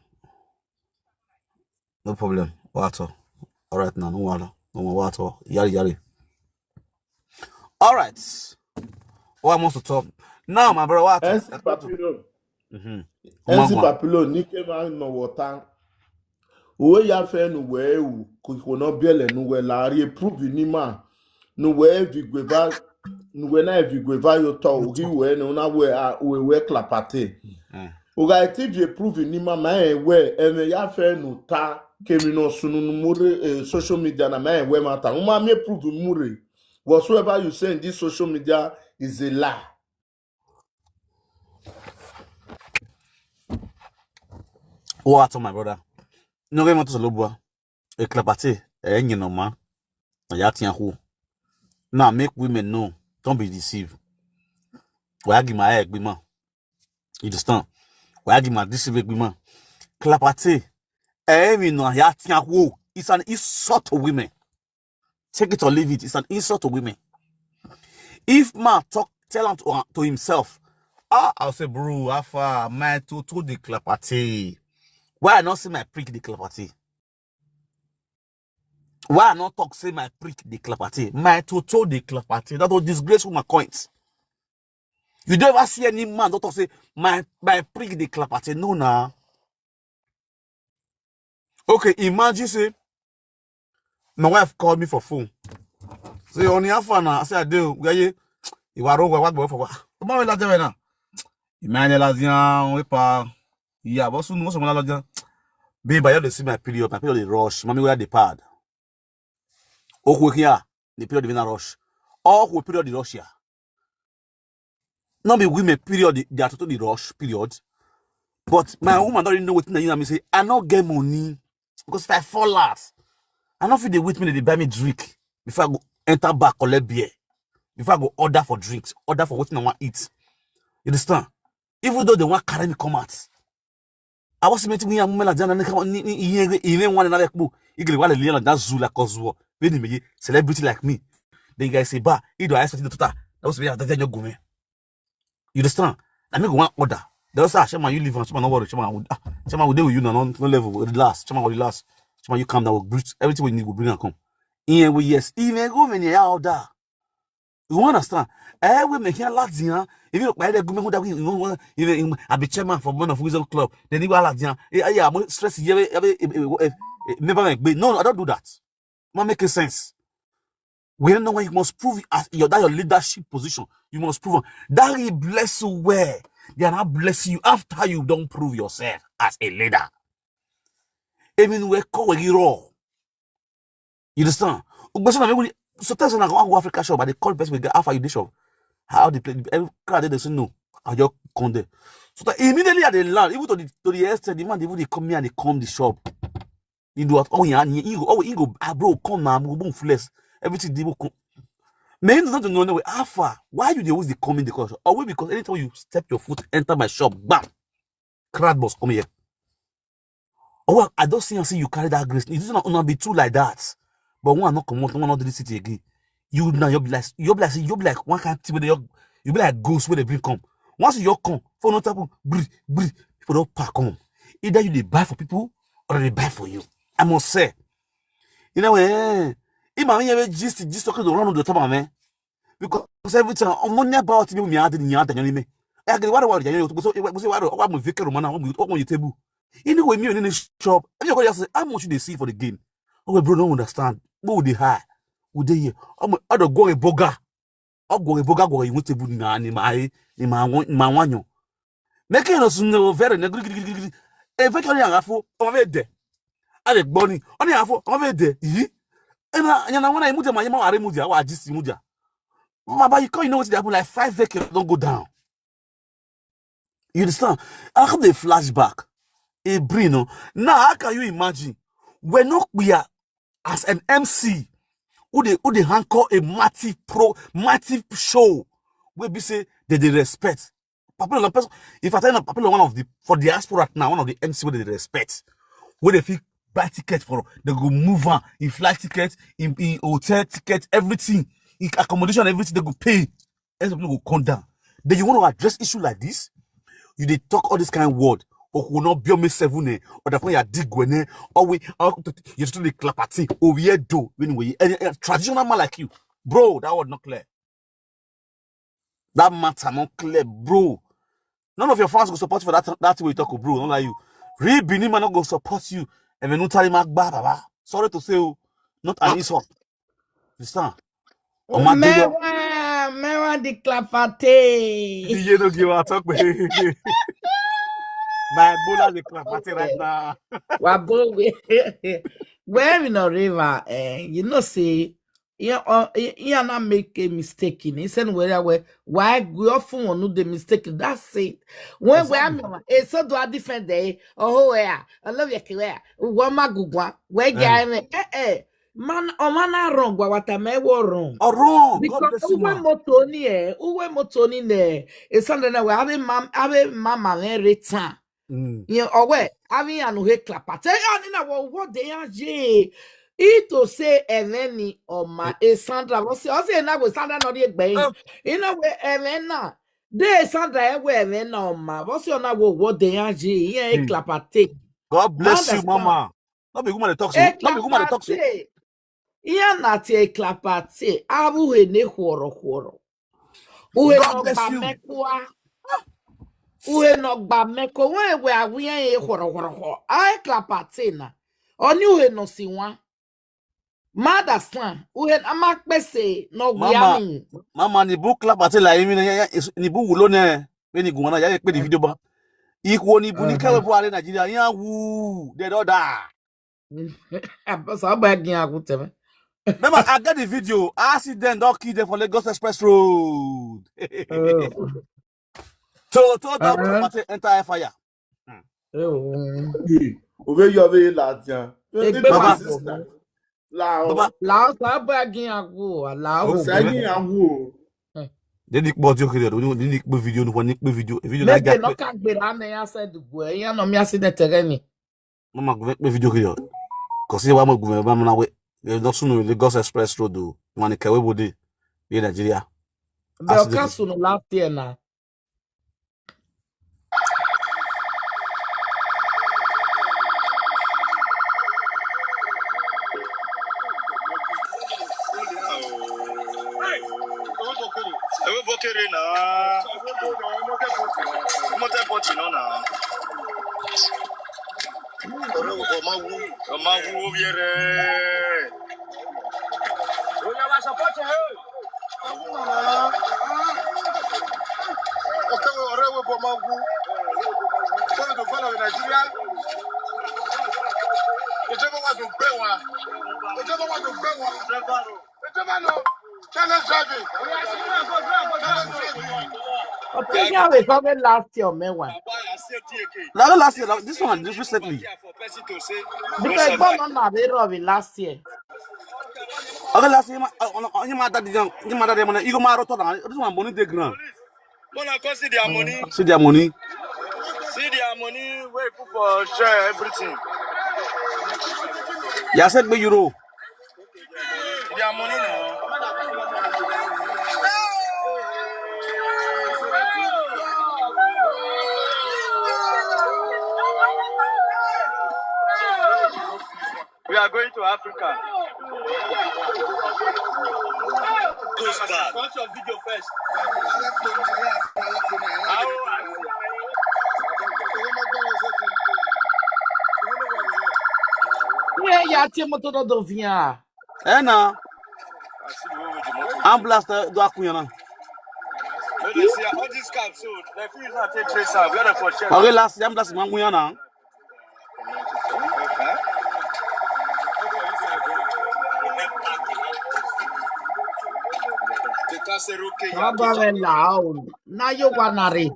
No problem. Water. All right now, no water. No more water. Yari yari. All right. What I want to talk now, my brother? What? N C Papillon. Mm-hmm. N C Papillon, Nike man no water. Uwe ya fe nu we u, kuko no biele nu we la ri prove ni ma. Nu we vi gweva, nu we na vi gweva yo to, ugi we no na we a, we we clapate. Eh. Uga ti vi prove ni ma ma e we, e me ya fe nu ta, kemi no sunu nu mure, eh, social media na ma e we ma ta. Uma me prove mure. Whatsoever you say in this social media is a lie. What, my brother? No get motor Solobua. A clapate, eh, you know, man. Na ya tin who. Now make women know. Don't be deceived. Why give my egg, man? You understand? Why give my deceive, man? Clapate, eh, you know, ya tin who. It's an insult to women. Take it or leave it. It's an insult to women. If man talk, tell him to, uh, to himself, ah, I'll say, bro, how far my to to the clapate? Why I not see my prick the clapate? Why I not talk say my prick the clapate? My to to the clapate. That will disgrace my coins. You don't ever see any man don't talk say my my prick the clapate. No, nah. Okay, imagine say my wife called me for phone. Say, on your phone now. I say, I do. Where you? You are over. What for? What? Come on, la jẹ́ náà. Emmanuel Azian, we pa. Yeah, but soon, what's on la jẹ́? Babe, I just see my period. My period dey rush. Mommy, where the pad? Oh, we here. The period dey rush. Oh, we period dey rush here. Not be women period. They are totally rush period. But my woman don't even know what thing you know me say. I not get money because if I fall out, I don't feel the wait me they buy me drink before I go enter back collect beer, before I go order for drinks, order for what I want eat. You understand? Even though they want carry me come out, I was meeting me and Mela Jana. Even one another people, you get one Leon that Zula Cosmo, when you celebrity like me, the guy say, "Ba, you do I expect the total." That was me at the gume. You understand? I make one order. They also say, "Shema, you leave, Shema, no worry, Shema, we, ah, Shema, we dey with you now, no, no level, relax, Shema, we relax, Shema, you calm down, we greet everything we need, we bring and come." In a way, yes, in a go many order. You understand? Eh, we make here lads here. If you buy the gume who that we, you know, if you, I be chairman for one of Wisdom Club, then you are lads here. Eh, eh, yeah, I'm stress here. Eh, eh, eh, eh, eh, Eh, never mind. But no, I don't do that. Not making sense. We don't know when you must prove it as your, that your leadership position. You must prove it. That he bless you well. They are not blessing you after you don't prove yourself as a leader. Even we call it raw. You understand? Ugbo say na me go, sometimes when I go, I go Africa shop, I dey call person, "How far you dey shop? How the place?" Every crowd dey say no. I just come there. So that immediately I dey land, even to the, to the extent the man dey even dey come here and dey come the shop. You do what? Oh yeah, he go, oh he go, ah, bro, come now, I'm going flex. Everything dey go come. Man, not to know anyway. How far? Why you dey always dey come in the culture? Or wait, because anytime you step your foot enter my shop, bam, crowd must come here. Oh, well, I don't see and see you carry that grace. It doesn't una be too like that. But one not come out, one not the city again. You now you'll be like, you'll be like, you'll be like one kind of thing where they, you'll be like ghosts where they bring come. Once you come, for no table, breathe, breathe, people don't pack come. Either you dey buy for people or they buy for you. I must say, you know, eh, if my man gist, gist talking to run the top of me, because every time I'm not about to be me, I didn't, I didn't, I get what I want. You know, so what I'm vacant room now, I'm on your table. You know, when me in the shop, and you go just say, "How much you dey see for the game?" Okay, bro, don't understand. Go with the high. Who dey here? I'm a, I don't go a burger. I'll go a burger, go, you want to put in an, in my, in my one, in my one. Make it us no very negri. Eventually, I have for over there. I dey gbọ́ ni. Only have for over there. Yi. And I, you know, when I move my, I move there, I just move there. Mama, but you can't, you know what happen? Like five vehicles don't go down. You understand? I have the flashback. A brain, no? Now, how can you imagine? We're not, we are, as an M C, who dey, who dey anchor a massive pro, massive show, wey be say they dey respect. Papa Lola person, if I tell you, Papa Lola one of the, for diaspora right now, one of the M C wey they dey respect, wey they fit buy ticket for, they go move am, in flight ticket, in, in hotel ticket, everything, in accommodation, everything they go pay. Else people go come down. Then you want to address issue like this? You dey talk all this kind of word. Oku no bio me seven eh, or the point you dig when eh, or we, or you still dey clap at it, or we do when we, eh, eh, traditional man like you, bro. That word not clear. That matter not clear, bro. None of your fans go support you for that, that way you talk, bro. Not like you. Real Benin man not go support you. And then Utari Magba, baba. Sorry to say, oh, not an insult. You understand? Ọmọ adéyọ. Mẹ́wàá, mẹ́wàá di clapate. Iye no give her talk, baby. My bola dey clapate right now. Wa bo we. Where we no river, eh, you know say, you, uh, you, you not make a mistake in. He said, "Where, where, why go off on the mistake?" That's it. When we are, exactly. So do I defend day? Oh, where? I love you, where? What my good one? Where, eh, eh, eh. Man, ọ ma na wrong, gwa wata me wo wrong. Ọ wrong. God bless you, man. Because uwe moto ni e, uwe moto ni ne. E sanda na we ave mam, ave mama me return. Mm. Yen owe, ave anu he clapper. Te ani na wo wo de ya je. Ito se eneni ọma, e Sandra, wo se, o se na we Sandra no de gbe. Um, ina we enena. De Sandra e we enena ọma. Wo se ona wo wo de ya je. Yen e clapper te. God bless you, mama. No be woman dey talk so. No be woman dey talk so. Ihe na ti eklapati, abu he ne hworo hworo. Uhe no gba mekwa. Uhe no gba mekwa. We we awi e hworo hworo hworo. A eklapati na. Oni uhe no si wa. Mother son, uhe na ma pese no gwa mi. Mama, ni bu clapati la imi ni bu wulo ne. When you go on, ya pe the video ba. Ikwo ni bu ni kewe bu are Nigeria. Ya wu. They don't die. Remember, I get the video. Accident don't kill them for Lagos Express Road. So, so that party enter fire. Ove yo ve la dia. Baba, sister. La o. Baba, la o sa ba gin agu, la o. Sa gin agu. They nick body okay there. They nick video, no nick video. Video like that. No can be la me ya said go. Ya no me accident again. Mama, go make video here. Cause see why mo go make mama na we. They don't soon Lagos Express Road do. Money kewe body. Be Nigeria. But you can't soon last year now. Ewe bokere na. Motor party no na. Ọmọ wu, ọmọ wu, obiere. Oya wa support her. Okay, ọ̀rẹ́ wo bọ̀ máa wú. Bọ́lá tó gbọ́dọ̀ Nàìjíríà. Ìjọba wa tó gbẹ wa. Ìjọba wa tó gbẹ wa. Ìjọba lọ. Careless driving. Careless driving. Opinion we cover last year, man. One. Not last year, this one, this recently. Because one on the road last year. Okay, last year, you might that young, you might that money, you might rotor down. This one, money the ground. Mona, come see their money. See their money. See their money. Where you put for share everything. You said me euro. Their money now. We are going to Africa. Close back. Watch your video first. Yeah, yeah, Timoto do Dovia. Eh, na. Ambulance do akunyana. Let me see all these cars. So the thing is not take trace out. We are the for sure. Okay, last ambulance mangunyana. The car say okay. Baba we lao. Na yo wa na re.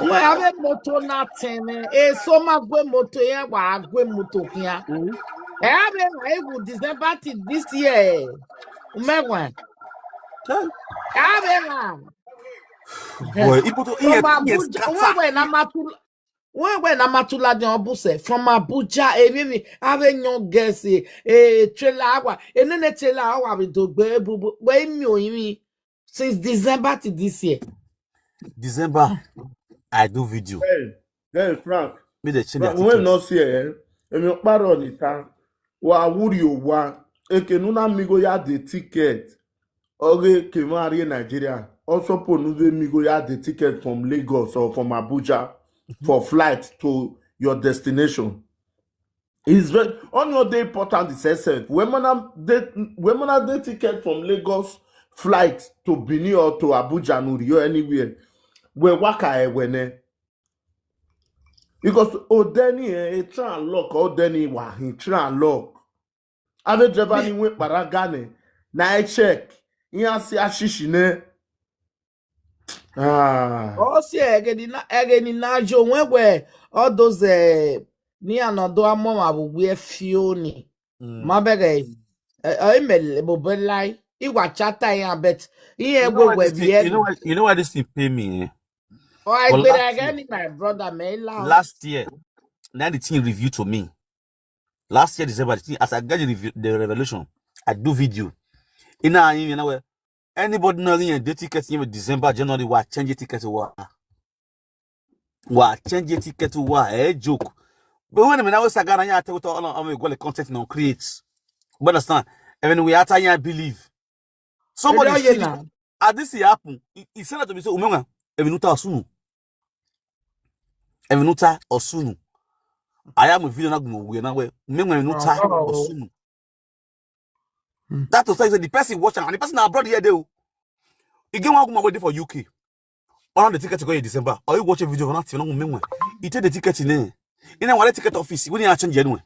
We have a motor na ten. Eh, so ma gwe motor ya wa gwe motor kia. Eh, have a, eh, good December till this year. Umegwa. Have a. Boy, ipoto iye From iye Abuja, scatter. Wewe na Matula, wewe na Matula de Obuse from Abuja. Eh, baby, have a young girl say, eh, trailer awa, eh, nene trailer awa we do gbe bubu, we mi o mi since December to this year. December, I do video. Hey, hey, Frank. Me the change Frank, the we ticket. No see eh. Emi okparo ni ta. Wa wuri o wa. Eke nuna migo ya the ticket. Oge kemari Nigeria. Also ponu the migo ya the ticket from Lagos or from Abuja for flight to your destination. It's very on your day important is essence. Women are the women are the ticket from Lagos flight to Benin or to Abuja, Nuri, or anywhere. We waka eh, wene. Because Odeni eh, he try and lock, Odeni wa he try and lock. Ave driver ni we paragane. Na I check. He asi ashishi ne. Ah. O si egeni na, egeni na jo wewe all those, eh, ni anodo amo ma bu we fioni. Mm. Ma bege, eh, eh, imele bo belai. Iwa chata ya bet. Iye You know why wewe this thing, you know bi. why, you know why this thing pay me, eh? Oh, I For be last year, again, my brother, me la. Last year, now the thing review to me. Last year December, the thing, as I get the, review, the revelation, I do video. In a, you know, anybody not in the ticket in December, January, wa change the ticket wa. Wa change the ticket wa, eh, joke. But when I was Sagana, I tell you all, I'm going to content no create. But understand, even we are tired, believe. Somebody Don't you see this, know? As this happen, he, he said that to me, so, Umenga, Evinuta Osunu. Evinuta Osunu. I am a video na gumo we na we. Umenga Evinuta Oh. Osunu. Hmm. That was like the person watching and the person abroad here dey o. You get one woman waiting for U K. On the ticket to go in December. Or you watch a video for nothing, no Umenga. You take the ticket in there. In a wallet ticket office. When you change anyway.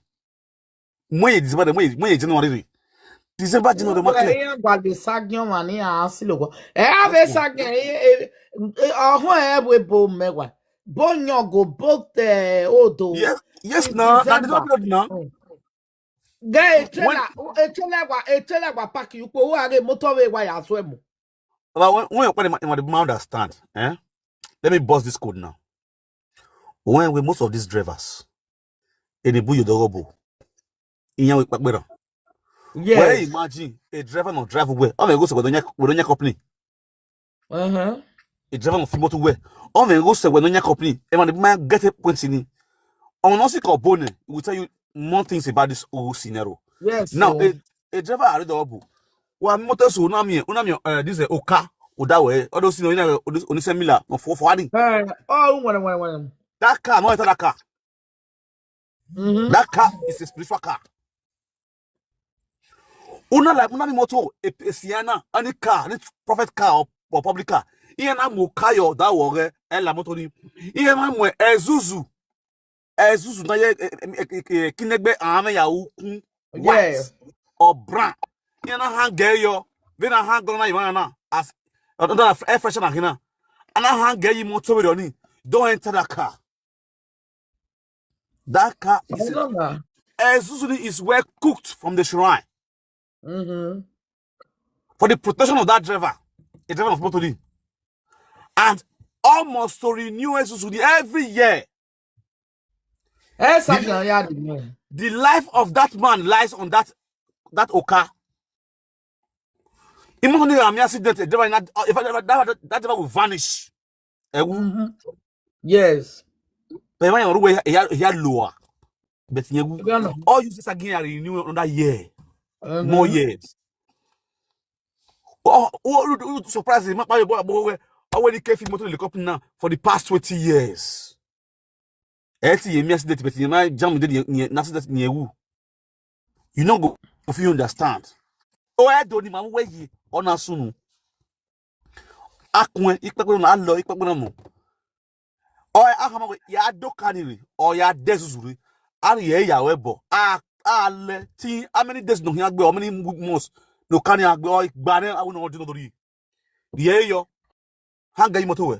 When you December, when you, when you January. December, January, market. Iye gwa de sagion mani a asilo ko. Eh, ave sagion, eh, eh, eh, oh, eh, we bo mewa. Bo nyogo, bo te odo. Yes, yes, In no, that is December. not good now. Mm. Guy, When etela, etela wa, etela wa park you ko wa ge motor we wa ya so emu. But when when when the man understand, eh? Let me bust this code now. When we most of these drivers, in the buyo dorobo, in your background. Well, Yes. Imagine a driver not drive away. Oh my God, so we don't we don't company. Uh-huh. A driver not fimo to wear. Oh my God, so we don't company. And when the man get a point in it, on not sick or bone, we tell you more things about this whole scenario. Yes. Now, So, a, a driver are the obu. Well, motor so unami unami uh this is Oka Odawe. All those you know, you know, on this similar no for for adding. uh, oh, one, one, one. That car, no, that car. That car is a spiritual car. Una like una mi motor, a, a Sienna, any car, any prophet car or, or public car. Ihe na mo kayo da wore e la motor ni. Ihe na mo ezuzu. Ezuzu na ye e, e, e, e, kinegbe ame ya ukwu. White or brown. Ihe na hang yo. Ve na hang na imana as another air freshener hina. Ana hang yi motor we ni. Don't enter that car. That car is a, Ezuzuni is well cooked from the shrine. For the protection of that driver, a driver of motor. And almost to renew Ezuzuni every year. Esa na ya di man. The life of that man lies on that that oka. Imo ni ami accident, the driver na, if that, that, that driver will vanish. Ewu. Yes. But when you ya ya lower, but you Gano. All you say again are renew another year, more years. Oh, oh, you, you surprise me. My boy, boy, oh, when he came for motor helicopter now for the past twenty years. Eti ye mi accident, but you might jam the accident near who. You know go if you understand. Oh, I don't know where ye on as soon. Akwe ikpekpe na alo ikpekpe na mo. Oh, I have ya do kaniri or ya dezuzuri. Ari ye ya webo. Ah, ale ti how many days no hin agbe, how many months no kani agbe, or igbare awu no dino dori. Ye yo. Hang your motor we.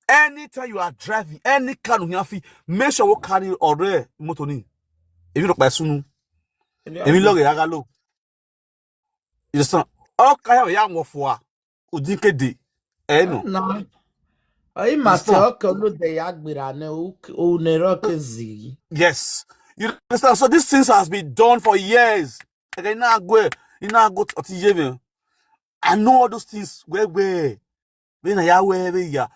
Anytime you are driving, any car no hin afi, make sure we carry ore motor ni. If you look by sunu, if you look ya galo. You understand? All kaya we ya mo fo a. Udin kede. Eh no. Na. Ayi ma se Stop. Oke lo de ya gbera ne o ne ro ke zi. Yes. You understand? So these things has been done for years. Again, now go, you now go to T J V. I know all those things. Where, where? When I where, where ya?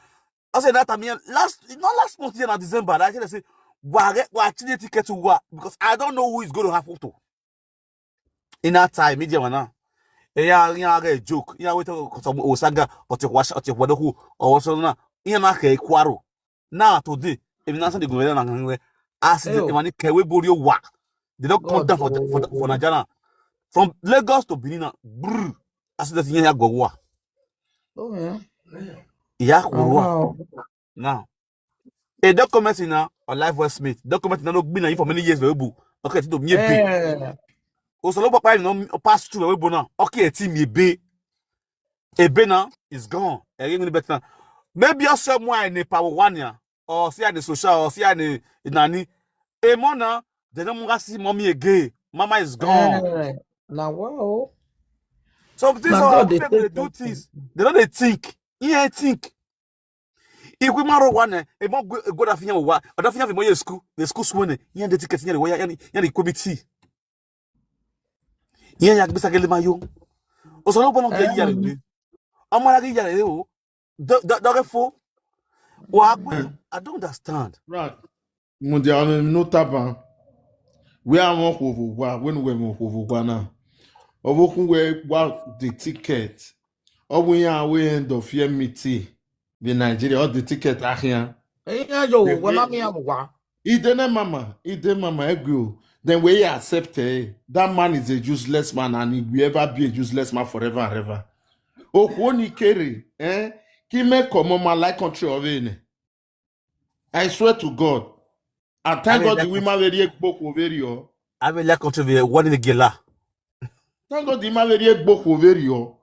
I said that time, yeah, last, not last month, yeah, na December. Like I say, wa wa actually ticket to wa because I don't know who is going to have photo. In that time, media man now. Yeah, yeah, a joke. Yeah, wait, Osaga, or Wadoku, or what's on now. Yeah, na ke kwaro. Now today, if you answer the government na ngwe, as the Ew. money kewe borio wa. They don't come God, down for the, for the, for Nigeria. From Lagos to Benin, brr. As the thing ya go wa. Oh yeah. Ya go wa. Wow. Now, a document in a life was made. Document na no been for many years we bu. Okay, to me be. Eh. Osolo papa no pass through we bu na. Okay, team ye be. A be now is gone. Again, better. Maybe you're somewhere in a power one ya, or see any social, or see any nani. A mona, they don't want to see mommy again. Mama is gone. Eh, na wow. Some things Na are God dey people they take do person. Things. They don't they think. Yeah, think. If we marry one, eh, a more good, good afternoon, what? But afternoon, we school, the school school, eh, yeah, the ticket, yeah, the wire, yeah, the committee. Yeah, yeah, bisa gele mayo. Osolo bono ge ya Um, re. Amara ge ya re o. Do do do fo. Wa gbe, I don't understand. Right. Mo de ame no taba. We are mo ko vo wa, when we mo ko vo wa na. Obo ku we wa the ticket. Obo ya we end of year meeting. The Nigeria, all the ticket are here. Eh, yo, The we ma way mi am wa. Idene mama, Ide mama, Egwu. Then we accept eh, that man is a useless man and he will ever be a useless man forever and ever. Okwoni kere, eh? Ki me komo ma like country of ene. I swear to God. I thank Ave God like the women very gboko very o. Ave like country we one in the gela. Thank God the man very gboko very o.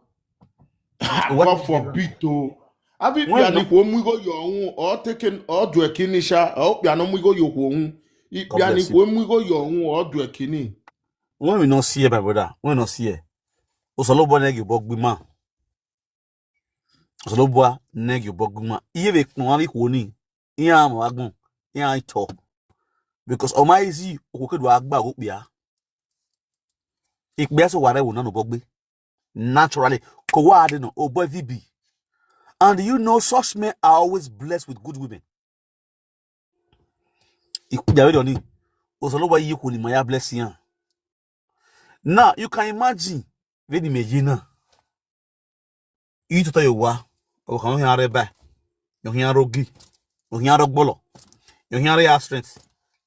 What God is forbid o. Abi When piani no ko mu go yo ohun or taken or do ekinisha or piano mu go yo ohun. God Piani bless you. Ko mu go yo ohun or do ekini. When we not see it, my brother, when we not see it, Osolobo negi bogbima. Osolobo negi bogbima. Iye be kpon abi ko ni. Iya mo agbon. Iya ito. Because o ma easy, o ko kedu agba go pia. Ikpe so ware wo na no bogbe. Naturally, ko wa de no, o boy V B. And you know, such men are always blessed with good women. Ikpe ya we do ni. Osolobo yi ko ni ma ya bless yan. Now, you can imagine when you may na. You to tell you wa. O kan yan re ba. Yo yan rogi. Yo yan rogbolo. Yo yan re strength.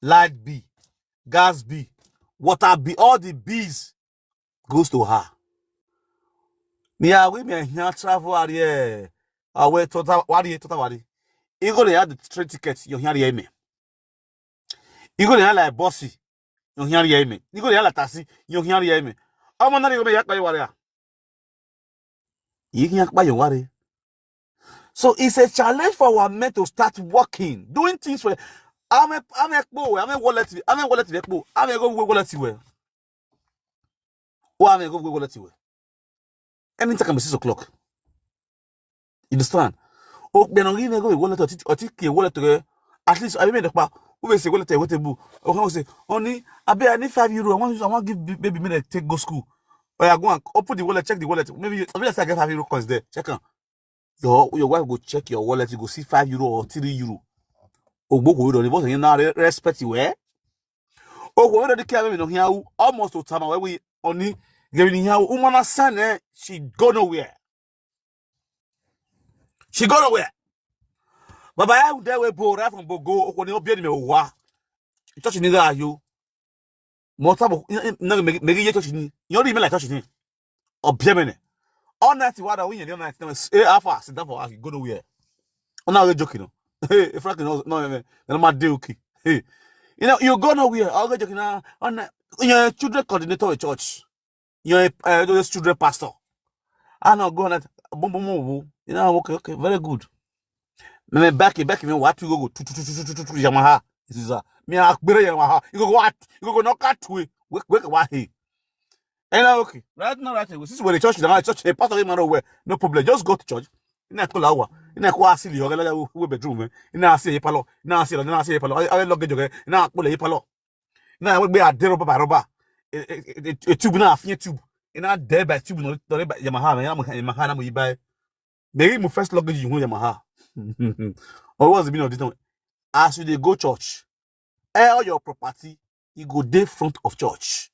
Like be. gas bill, water bill, all the bills goes to her. Ni awi me here travel area. Awe tota wari tota wari. You go there the train ticket, you hear me. You go there like bossy, you hear me. You go there like taxi, you hear me. I'm not even yakpa you are. You hear yakpa you worry. So it's a challenge for our men to start working, doing things for. I'm a I'm a boy, I'm a wallet, I'm a wallet, I'm a go wallet. Oh, I'm a go wallet. Anything can be six o'clock. You understand? Oh, then I'll give me go wallet or take a wallet to. At least I made a pa. Who will say wallet? What a boo? Or how say only I be I need five euro. I want I want give baby me take go school. Or I go and open the wallet, check the wallet. Maybe I mean I get five euro coins there. Check on your your wife go check your wallet. You go see five euro or three euro. Ogboko you don't even now respect you eh. Oh, we don't care. We don't hear almost to time where we only giving here. Woman, son, eh, she go nowhere. She go nowhere. Baba, I would there we bo right from Bogo. Okoni obi me wa. Touch ni ga you. Mo tabo na me me ye touch ni. You don't even like touch ni. Obi me ne. All night what are we in the night? Eh, how far? Sit down for us. Go nowhere. Oh, now you're joking. No? Hey, Frank, no, no, no, no, my day okay. Hey, you know, you go nowhere. I'll go joking now. On your children coordinator of church. You're a uh, those children pastor. I know go on that. Boom, boom, boom, boom. You know, okay, okay, very good. Me back, back, me what you go go to to to to to to Yamaha. This is a me a bere Yamaha. You go what? You go go knock out to it. Wake, wake, what he? And now, okay, right now, right away, since we're the church, the church, a part of him, no problem. Just go to church. In a call hour, in a call, I see you, we bedroom, in a see a palo, in a see, in a see a palo, I log it, in a call a palo. Now, we are there, Baba Roba. A tube now, a tube. In a there by tube, no, no, by Yamaha, Yamaha, Yamaha, we buy. Maybe my first luggage, you know, Yamaha. Or what's the meaning of this? As you dey go church, all your property, you go dey front of church.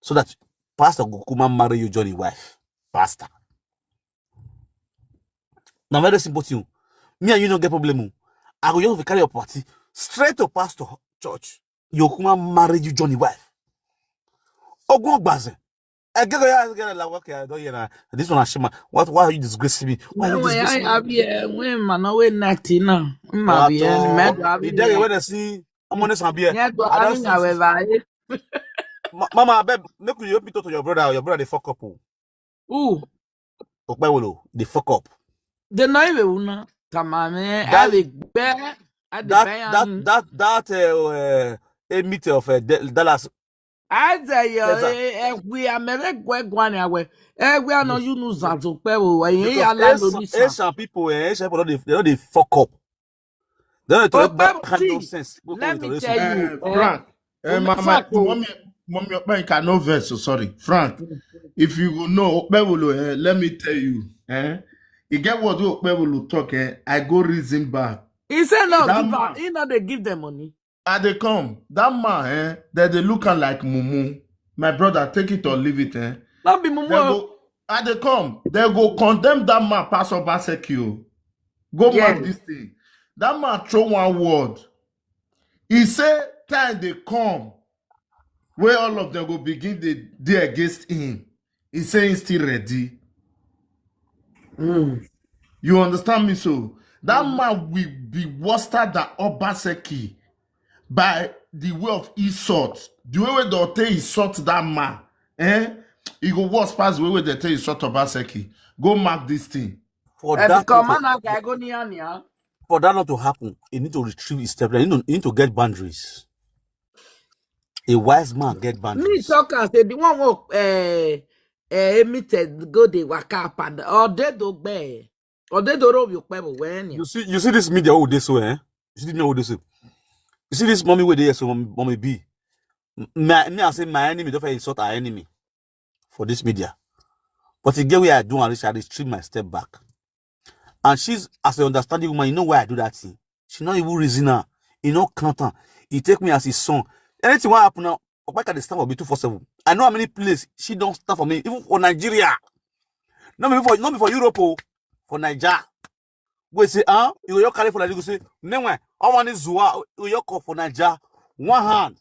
So that pastor go come and marry you, Johnny wife. Pastor. Now, very simple thing. Me and you don't get problem. I go just carry your party straight to pastor church. You come and marry you, Johnny wife. Ogun Ogbaze. I get I get like okay, I don't hear that. This one Ashima. What why are you disgracing me? Why are you disgracing me? Abia, when man no we night now. Ma be me do abi. When I see I'm on this abia. Yeah, do I don't abi see. However. Mama, I beg, make you help me talk to your brother. Your brother they fuck up. Oh. Who? Okpewolo, they fuck up. They not even una. Tamame, I dey bear. I dey bear. That that that that uh, uh, a meter of uh, Dallas. I say yo, eh, we are mere gwe gwane awe. Eh, we are not you know zanzo pe wo. Eh, ya la lo ni sa. Asian people, eh, Asian people they they fuck up. They don't talk about kind nonsense. Let me tell you, Frank. Eh, mama, mommy, mommy, Okpeyinka, no verse. So sorry, Frank. If you go know Okpewolo, eh, let me tell you, eh, you get what Okpewolo talk, eh? I go reason back. He said no, he not they give them money. I they come. That man, eh, that they look like mumu. My brother, take it or leave it, eh? Not be mumu. I they come. They go condemn that man, Pastor Baseki. Go mark this thing. That man throw one word. He say time they come where all of them go begin the day against him. He say he's still ready. Mm. You understand me? So that man will be worse than Obaseki by the way of insult. The way they take insult that man, eh? He go worse pass the way they take insult Obaseki. Go mark this thing. For that, for that not to happen, you need to retrieve his step. You need to, you need to get boundaries. A wise man get boundaries. Me talk and say the one who uh, uh, emitted go the waka up and or they do be or they do rob your pebble when you see you see this media who this way, eh? You see the media who this way. You see this mommy where they so mommy, mommy be. Me, me I say my enemy don't insult our enemy for this media. But again, where I do and reach, I retrieve my step back. And she's as an understanding woman, you know why I do that thing. She not even reason her. You know, can't her. He take me as his son. Anything what happen now, Okpaka dey stand for me two four seven. I know how many places she don't stand for me, even for Nigeria. Not before, not before Europe, oh, for Nigeria. We say, ah, you go carry for like you say, no one, I want this Zua, you go call for Nigeria. one hand,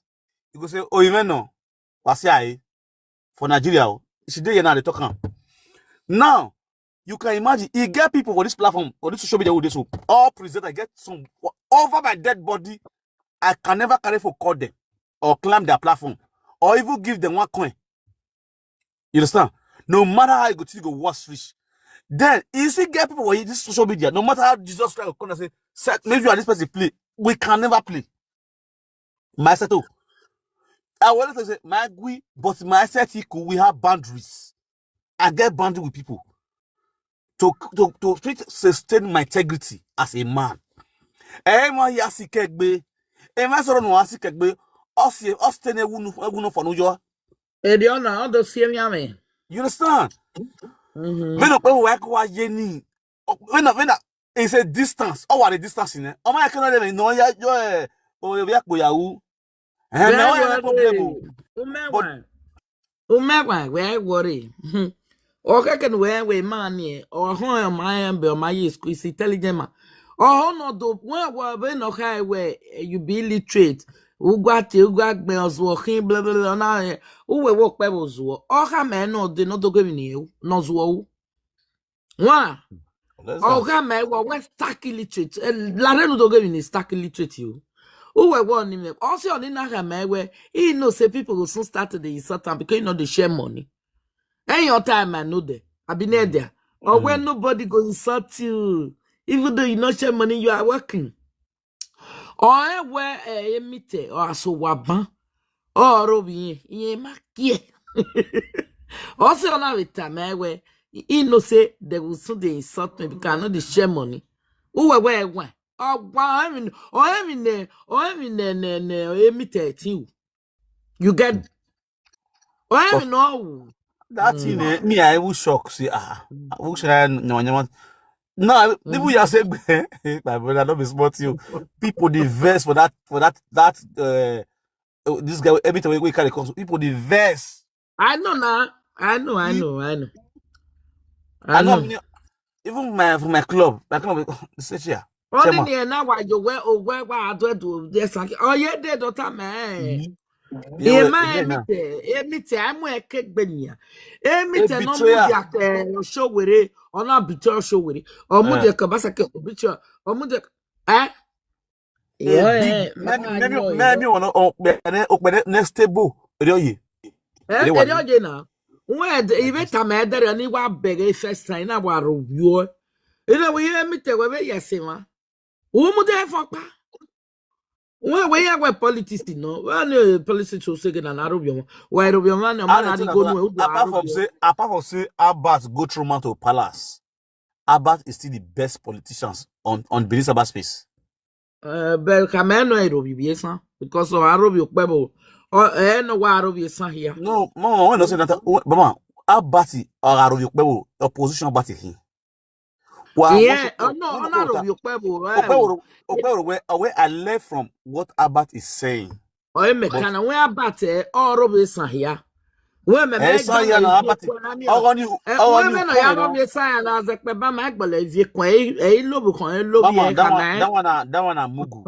you go say, "Oh, you know, Wasiai for Nigeria." Oh." She dey here now, they talk am. Now, you can imagine, e get people for this platform, for this social media, who dey so, all presenters get some over my dead body. I can never carry for call them or climb their platform or even give them one coin. You understand? No matter how you go, you go worse reach. Then you see, get people for this social media. No matter how Jesus Christ will come and say, "Set, maybe you and this person play." We can never play. My settle. I will always say, "My gui, but my set equal, we have boundaries. I get boundary with people to to to fit sustain my integrity as a man." Ẹ mọ ya sí kẹgbẹ́. Ẹ má sọ̀rọ̀ nù wá sí kẹgbẹ́. Ọ̀sẹ̀ ọ̀sẹ̀ ní ewu nù ewu nù fọ̀nù yọ. Èdè ọ̀nà ọ̀dọ̀ sí ẹ̀mí àmì. You understand? When the people work wa ye ni, when the when the it's a distance. Oh, what a distance in it. Oh my, can I know ya yo eh oh ya ko ya wu. Eh, me oh ya problem. Umewa. Umewa, where worry. Okay, can where we money. Or home my ambe or my is intelligent man. Or no do where we no highway you be illiterate. Ugwate ugwagbe ozuo hin blah blah blah na. Uwe work pe ozuo. Or ha me no de no do go ni no zuo. Wa. Ọ̀gá mẹ́ wọ wẹ́ stark illiterate. Lára ẹnu tó gẹ́mi ni stark illiterate o. Ó wẹ̀ wọ́ ni mẹ́. Ọ̀sẹ̀ ọ̀ní náà kà mẹ́ wẹ́. He know say people go soon start to dey insult am because he no dey share money. Any your time I know there. I be near there. Or when nobody go insult you, even though you no share money, you are working. Or where a meter or so waban. Or obi ye ma kie. Ọ̀sẹ̀ ọ̀nà with time where he know say they will soon dey insult me because I no dey share money. Who were where why? Or why I mean or I mean ne or I mean ne ne ne a meter too. You get or I mean no. That thing eh, me I will shock. See ah, I will shock. No, no. No, people you are saying, my brother, don't be smart you. People dey vex for that for that that uh oh, this guy every time we carry comes, people dey vex. I know now. I know, I know, I know. I know. Even my for my club, my club say here. Only near now why you wear or wear what I do do this. Oh yeah, they don't man. Ema emite emite amu eke gbenya. Emite no mu ya ke show were or na betrayal show were. Or mu de ka basa ke betrayal. Or mu de eh. Yeah, maybe maybe one okpene next table. Eri oye. Eh, eri oye na. Wọ́n ẹ̀dẹ̀ ìwé tàmí ẹ̀dẹ̀rẹ̀ ní wàá bẹ̀rẹ̀ first time náà wàá rò wíwọ́. Inú ìwé yẹn mi tẹ̀wé bẹ́ẹ̀ yẹ sí wọn. Wọ́n mú dé fọ́pá. Wọ́n ìwé yẹn wẹ̀ politics nọ. Wọ́n ní politics ó ṣègùn náà arúgbó wọn. Wọ́n arúgbó wọn náà wọ́n náà ní gómìnà ó dùn arúgbó. Apart from say apart from say Albert go through man to palace, Albert is still the best politicians on on Benin cyberspace. Bẹẹ ka mẹ nọ èrò bìbí ẹ sàn because ọ arọ bi ọpẹ bò ẹ nọ wà arọ bi ẹ sàn hìá. No, mama, when I say that, mama, Albert ọ arọ bi ọpẹ bò opposition Albert hì. Yeah, ọ nọ ọ nọ arọ bi ọpẹ bò. Ọpẹ bò where where I learn from what Albert is saying. Ọ ẹ mẹ kànáà wẹ Albert ẹ ọ arọ bi ẹ sàn hìá. Wee me me Esa ya na abati. Ọgọ ni ọgọ Wee ni me na ya no me sa ya na ze pe ba ma gbele vie kwa e e lobu kwa e lobu Mama, e that one, kana. That one, na- that one, na mugu.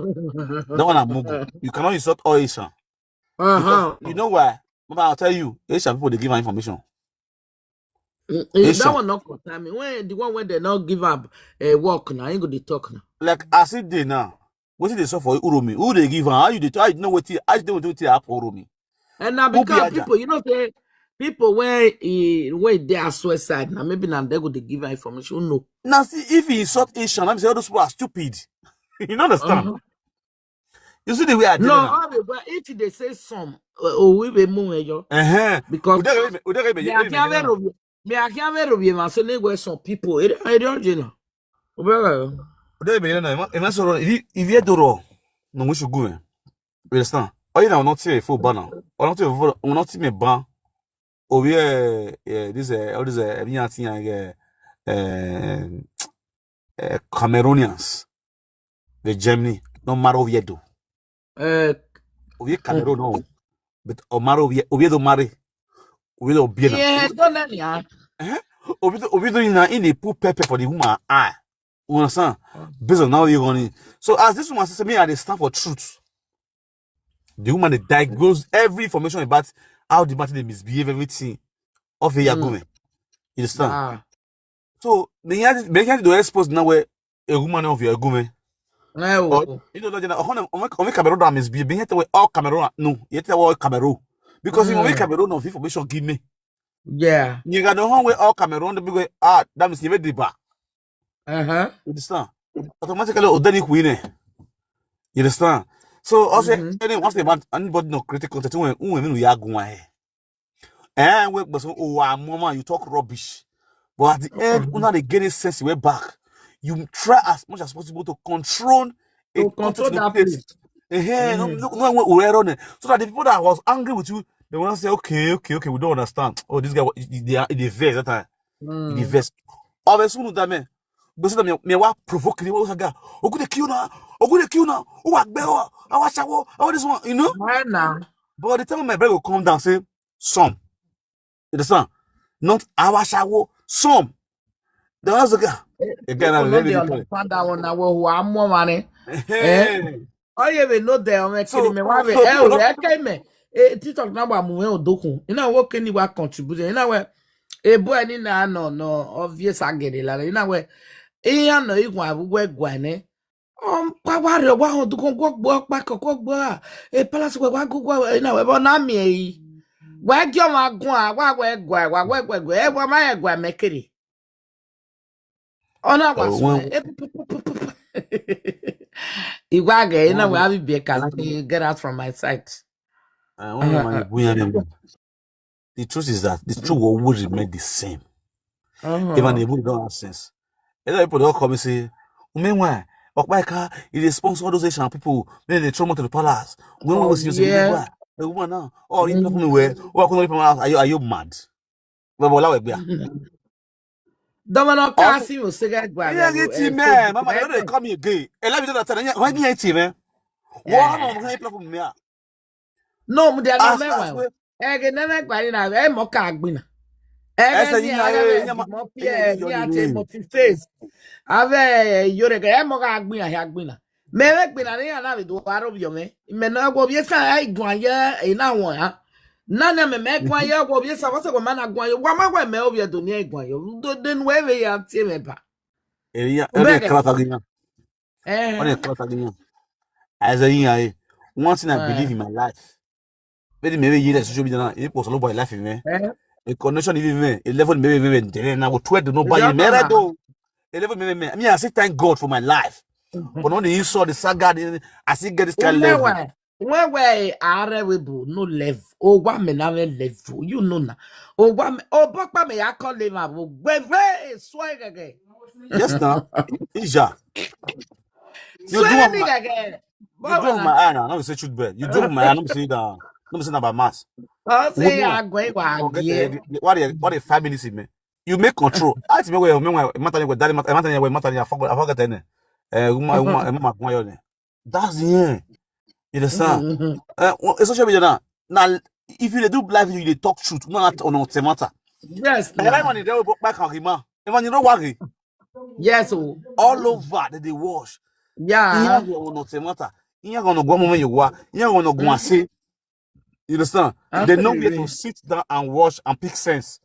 That one, na mugu. You cannot insult all Asian. Uh-huh. You know why? Mama, I'll tell you. Asian people, they give her information. Mm, eh, Asian. That one not concern me. When the one when they not give up uh, work now, ain't go dey talk now. Like, as it dey now, what did they suffer for Uromi? Who they give her? How you dey? How you know what? How you know what happen for Uromi? And now Who be because Aja? People, you know, say people when he when they are suicide now, maybe now they go to give her information. No. Now see if he insult Asian, I'm say all those people are stupid. You don't understand. Uh-huh. You see the way I did No, now. All the, but if they say some, uh, oh, we be more yo. Uh-huh. Because Udere be- Udere be- they are Udere be- can't very obvious. Me I can't very obvious. So they were some people. It it don't you know. Well, Udere be- you know, if I saw if you if you do wrong, no we should go. You understand? Oh, you know, not say full banner. Or not say full, not see me ban. Oh yeah, yeah. This uh, all this uh, everything I think uh, uh, uh, Cameroonians, the Germany, no matter Oviedo. Uh, Oviedo Cameroon, no. But Omaro Oviedo, Oviedo Mare, Oviedo Biena. Yeah, don't let me. Ah. Eh? Oviedo, Oviedo in in the put pepper for the woman eye. You understand? Based on how you running. So as this woman says, me I dey stand for truth. The woman dey diagnose every information about how the man dey misbehave, everything of a Mm. Yagume. You understand? Ah. So, me here, me here to expose now where a woman of your Yagume. Eh, Or, oh. you know, like, on, on, on Cameroon, that misbehave. Me here to all Cameroon, no, you tell all Cameroon. Because if only Mm. Cameroon of information give me. Yeah. You got the whole way all Cameroon, the big way, ah, that means you the bar. Uh-huh. You understand? Automatically, or then you win it. You understand? So, also, Mm-hmm. any, once they want anybody no critical content, when, when we are going, eh, we, but so, oh, ah, mama, you talk rubbish. But at the end, when they get a sense, we're back. You try as much as possible to control a To content control in that place. place. Eh, no, Mm. no, no, we're on it. So that the people that was angry with you, they will not say, okay, okay, okay, we don't understand. Oh, this guy, wa- he, he, he, he vex that time. He Mm. vex. Obviously, that man, but so that me, me wa provoke the guy. Ogu dey kill now. Ogu dey kill now. Oh, I beg, oh, I watch out. Oh, this one, you know. Why now? But the time my brother will come down, say, some. You understand? Not our shower, some. The house guy. Eh, Again, I People no really dey dey tell. Understand that one now. Who are more money? Eh? Hey. Oh, yeah, we know there. I'm So, kidding me. Why we? so Eh, people we don't are me. Eh, TikTok now, but we don't do. You know what can you work contribute? You know what? Eh, boy, ni na no, no. Obvious, I get it. Like, you know what? Eh, I know you want to work one, eh? Um, kwa wa re wa ho du kon gwo gbo pa ko ko gbo a. E palace we wa go gwo, you know, we bo na mi e. Wa gyo ma gun a, wa we gwa, wa we gwa gwa. E wa ma e gwa me kiri. Ona wa Oh, so. when E pu- pu- pu- pu- pu- Igwa ge, you know, we when have be kala. You get out from my sight. uh, when man buya me, the truth is that the truth will always remain the same. Even Uh-huh. the people don't have sense. A lot of people don't come and say, "Meanwhile, Okpaika, he dey sponsor all those Asian people. Then they throw money to the palace. When we Oh, will see you yeah. go a woman now. Oh, you people where? Oh, I couldn't open my house. Are you are you mad? Well, well, we are. Domino Also, Kasi will say that gwa yeah, we it's eh, man. Facebook. Mama, you Eh, don't call me gay. A lot of people don't tell you. When you team, eh? What eh. am I playing from me? No, mu dia no As me as wa. we E ge ne me gba ni na e mo ka gbina. E ge ese ni yinya ara eh we yinya ma di mo yinya pie yo ni ni ati ni. mo fi face. Ave yo re ge e mo ka gbina ya gbina. Me we gbina ni ana we do aro bi yo me. Me na go bi sa ai gwan ya e na won ya. Na na me me gwan ya go bi sa wa se go ma na gwan yo. Wa ma gwa me o bi do ni e gwan yo. Do de nu we we ya ti me ba. Eya O ode be ge. Kala ta ginya. Ode Eh. Kala ta ginya. Ese yinya eh. One thing I believe Eh. In my life. Very maybe you social media now. It was all about life, man. Eh. A connection even man. A level maybe even there now. Twelve do not buy Ya you. Mere mama. Do. A level maybe man. I mean, I say thank God for my life. But when you saw the saga, the- I still get this kind of level. Umewe. Umewe are we bu no level. O wa me na we level. You know na. O wa me o bo pa me ya call level. We we so gege. Yes, now. Ija. You So do on ni my gege. you do on my eye now. Let me say truth, bad. You do on my eye. Let me say that. Let me say that by mass. O se Woman, agwe wa forget die. the, the, what the what the feminism, man. You make control. I think me we me we matter we daddy matter matter we matter I forgot I forgot any. Eh, woman woman woman go on. That's the end. You understand? Uh, well, it's social media now. Now, if you dey do live, you dey talk truth. No, not on the matter. Yes, Everyone now. Is there back on him. Everyone you know what? Yes, oh. All over that they wash. Yeah. Here on the matter. Here on the go moment you wa. Here on the go and say. You understand? They know where to Absolutely. Sit down and wash and pick sense.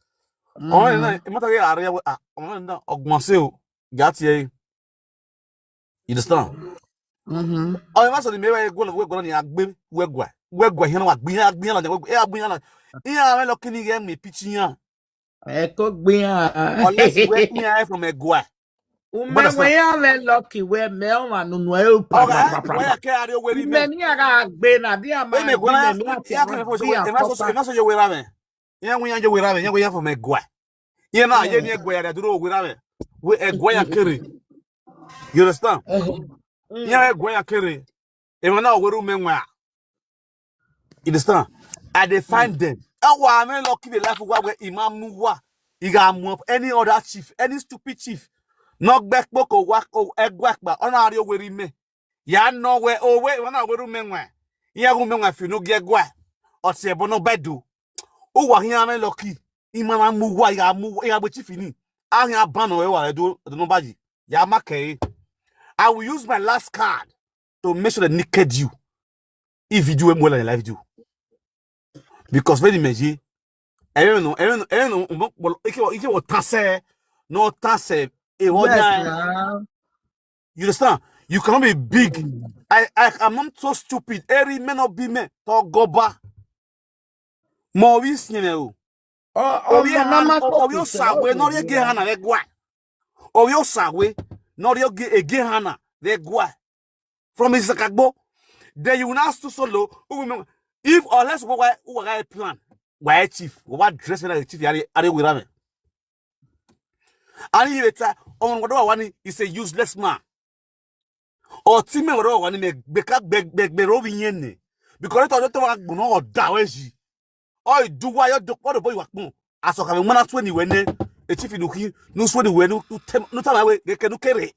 Oh, Mm-hmm. no, matter where area we ah, oh, no, ogwon se o. Got here. You understand? Mm-hmm. Oh, you must be where go where go ni agbe where go. Where go here no agbe agbe la where agbe la. Here I lucky ni get me pitching ya. E ko gbin a. Unless where me I from Egwa. Ume we ya me lucky we me o ma nunu e o pa Okay, pa pa pa. Where I carry where Me me. Ni aga gbin na di a Where ma me go gbin na me ati ya ma can for gbin a so e ma so kopa. e ma so you where me. Yeah, we are you where me. Yeah, we are from Egwa. Yeah, na yeah ni Egwa ya duro where me. We Egwa ya kere. You understand? Mm. Yeah, Egwa ya kere. E ma na where me nwa. You understand? I dey find them. E wa me lucky the life wa where imam wa. You got more any other chief, any stupid chief. Not back book or work or Egwa ba. Ona are you where me. Ya no we o we wana we ru menwa. Ya ru menwa fi no ge gwa. O se bo no bedu. O wa hin ame lucky. Ima na mu wa ya mu ya bo chief ni. A hin abano e wa do do no baji. Ya make. I will use my last card to make sure they naked you. if you do well in life, do. Because very meji, I don't know, I don't know, I don't know, but if you, if you tase, no tase, it was Yes, now. You understand? You cannot be big. I, I, I'm not so stupid. Every man of be men. Talk go back. Maurice, you know. Oh, oh, Obi na Hana, mama Obi talk Osawe, it, no okay, ye ge yeah. Hana, le gwa. Obi Osawe, no ye ge, e ge Hana, le gwa. From his Zakagbo, then you will not to solo. Who will know? If unless what why who why plan, why chief, what dress like chief, are are we ramen? And he later on what do I want is a useless man. Or team what do I want me beka beg beg be robi yene. Because I thought to want no da weji. Or do why you do what the boy wa pon. Aso ka me mana twenty when a chief in Uki, no twenty when no tem no time away, they can kere.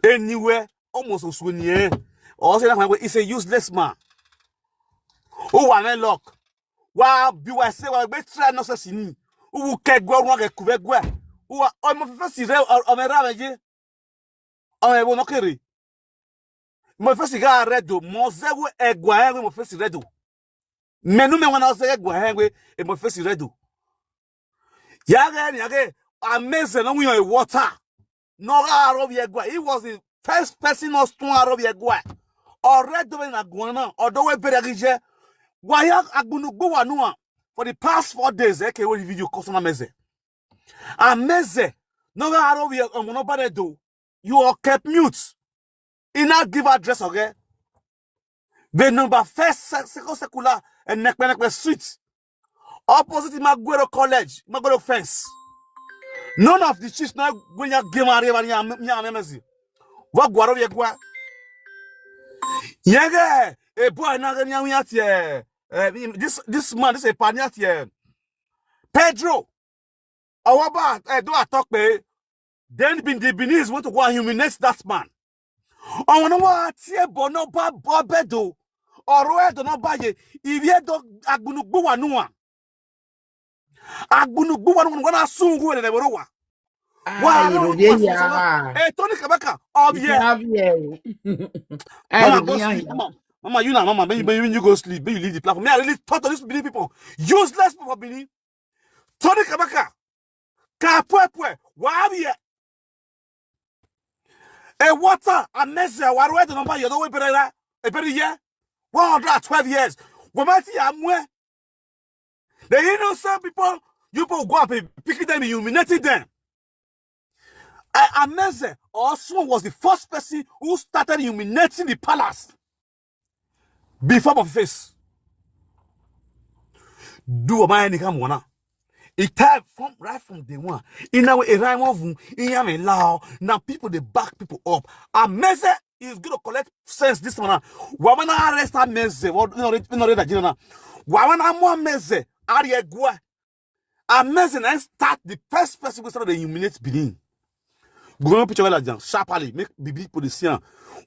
Anywhere, almost Uswini. Or say that way, it's a useless man. Who are luck? Wa bi wa se wa be try no se sini. Who ke gwa wa ke kuve gwa. Who are almost first re o me ra ye. O me wo no kere. Mo first ga redo, mo ze wo egwa e mo first redo. Menu me wana ze egwa e we, e mo first redo. Yage ni yage, amazing no we water. No ga aro bi egwa. He was the first person not to aro bi egwa. Already when I go now, although we better gije. Why agbunugbo wa nuwa? For the past four days, eke we video custom amazing. Amazing. No ga aro bi omo no bad do. You are kept mute. He not give address, okay? The number first se- second secular and Nekpenekpe Street. Opposite Maguero College, Maguero fence. None of the chiefs not going to give a river near me. What guaro ye gwa? Yege, a boy not going to here. This this man, this a paniat here. Pedro. Our bar, eh, do I talk pay? Then bin the Benin want to go and humiliate that man. I want to what here, but no bad bedo. Or where do not buy it. If you don't agbunugbo wa nuwa. Agbunugbo wa nuwa na sungu we le wa. Ah, you know, yeah, yeah. Eh, Tony Kabaka. Oh yeah. Yeah, yeah. Mama, go sleep. Mama, mama, you know, mama, when you, when you go sleep, when you leave the platform. Me, I really talk to these Benin people. Useless people for Benin. Tony Kabaka. Kapwepwe. Why are you? A water, a mess, a water, the number, you know, we better, a better year. One hundred twelve years. We might see, I'm where. The innocent people, you people go up and pick them, humiliating them. I, Ameze also was the first person who started humiliating the palace before my face. Do my any come one. It time from right from day one. In our arrival, in Yame Lao, now people they back people up. Ameze is going to collect sense this one. Wamana arrest Ameze. What no read Nigeria now. Wamana mo Ameze. Ariegua. Ameze and start the first person who started to humiliate Benin. Go on picture like Jan sharply make Bibi police.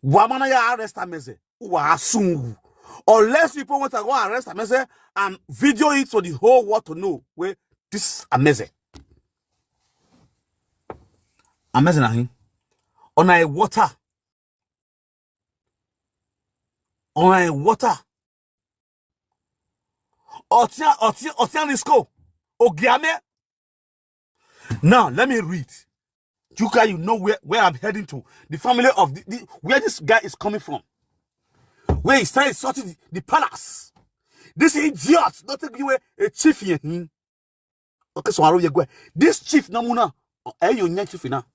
Wamana ya arrest Ameze. Who are soon. Unless people want to go arrest Ameze and video it for the whole world to know where this is Ameze. Ameze na him. On a water. On a water. Otia, Otia, Otia Nisco. Ogiame. Now, let me read. You guys, you know where, where I'm heading to. The family of the, the, where this guy is coming from. Where he started sorting the, the palace. This idiot, not take you a chief here. Hmm? Okay, so I don't go. This chief, Namuna, eh, you chief now.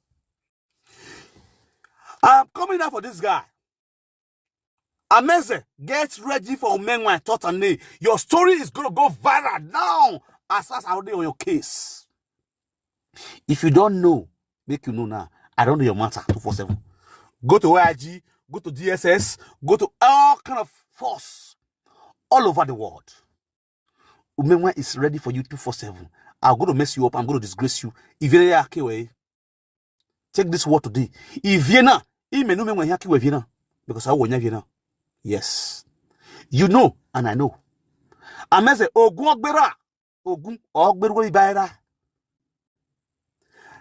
I'm coming out for this guy. Ameze, get ready for men when I thought and nay. Your story is gonna go viral now. As fast as I on your case. If you don't know, make you know now. I don't know your matter two four seven. Go to Y I G, go to D S S, go to all kind of force all over the world. Umenwa is ready for you two four seven. I'm going to mess you up. I'm going to disgrace you. If you are okay, take this word today. If you na, ime no me when yaki we Vienna because I want Vienna. Yes, you know and I know. Ameze ogun ogbera, ogun ogberu we baira.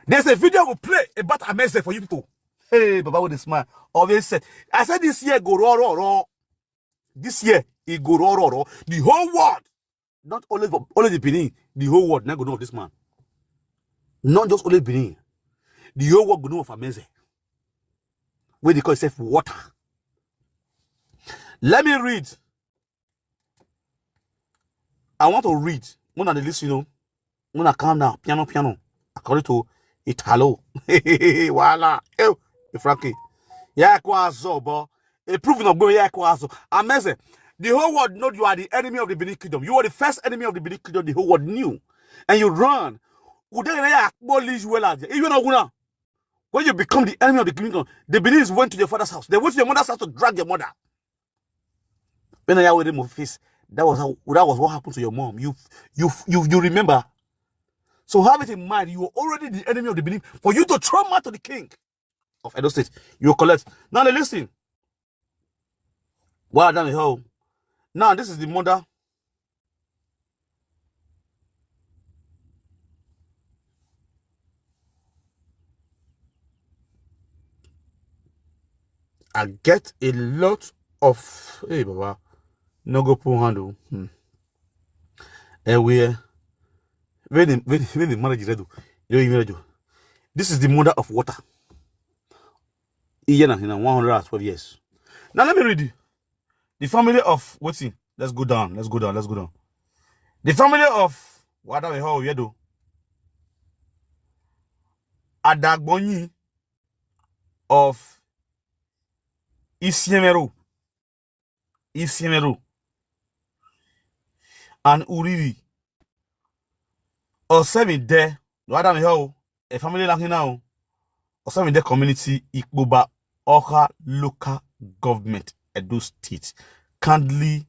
There's a video we play about Ameze for you people. Hey, Baba with a smile. Always said, I said this year go raw, raw, raw. this year, he go raw, raw, raw. The whole world, not only for, only the Benin, the whole world now go know of this man. Not just only Benin. The whole world go know of Ameze. Where they call itself water. Let me read. I want to read. When I listen, you know, when I calm down, piano, piano. According to Italo. Voila. Eh, Frankie. Yeah, kwazo, but a proving of going, yeah, kwazo. Ameze. The whole world know you are the enemy of the Benin Kingdom. You are the first enemy of the Benin Kingdom. The whole world knew. And you run. Udele ya akpoli you well out there. You know, una. When you become the enemy of the Benin Kingdom, the Benin went to your father's house. They went to your mother's house to drag your mother. When I wear them face, that was how, that was what happened to your mom. You, you, you, you remember. So have it in mind. You are already the enemy of the Benin. For you to trauma to the king of Edo State, you collect. Now, listen. Well done, ho. Now, this is the mother. I get a lot of, hey, Baba, no go pull handle. Hmm. And we, when the, when, when the marriage is ready, you know, you know, this is the mother of water. Iye na, you know, one hundred twelve years. Now let me read you. The family of, what's it? Let's go down. Let's go down. Let's go down. The family of, what are we, how we do? Adagbonyi of Isiemero. Isiemero. And Uriri. Or seven there. What are we, how? A family like now. Or seven there community, Ikpoba, Oka local government, Edo State. Kindly,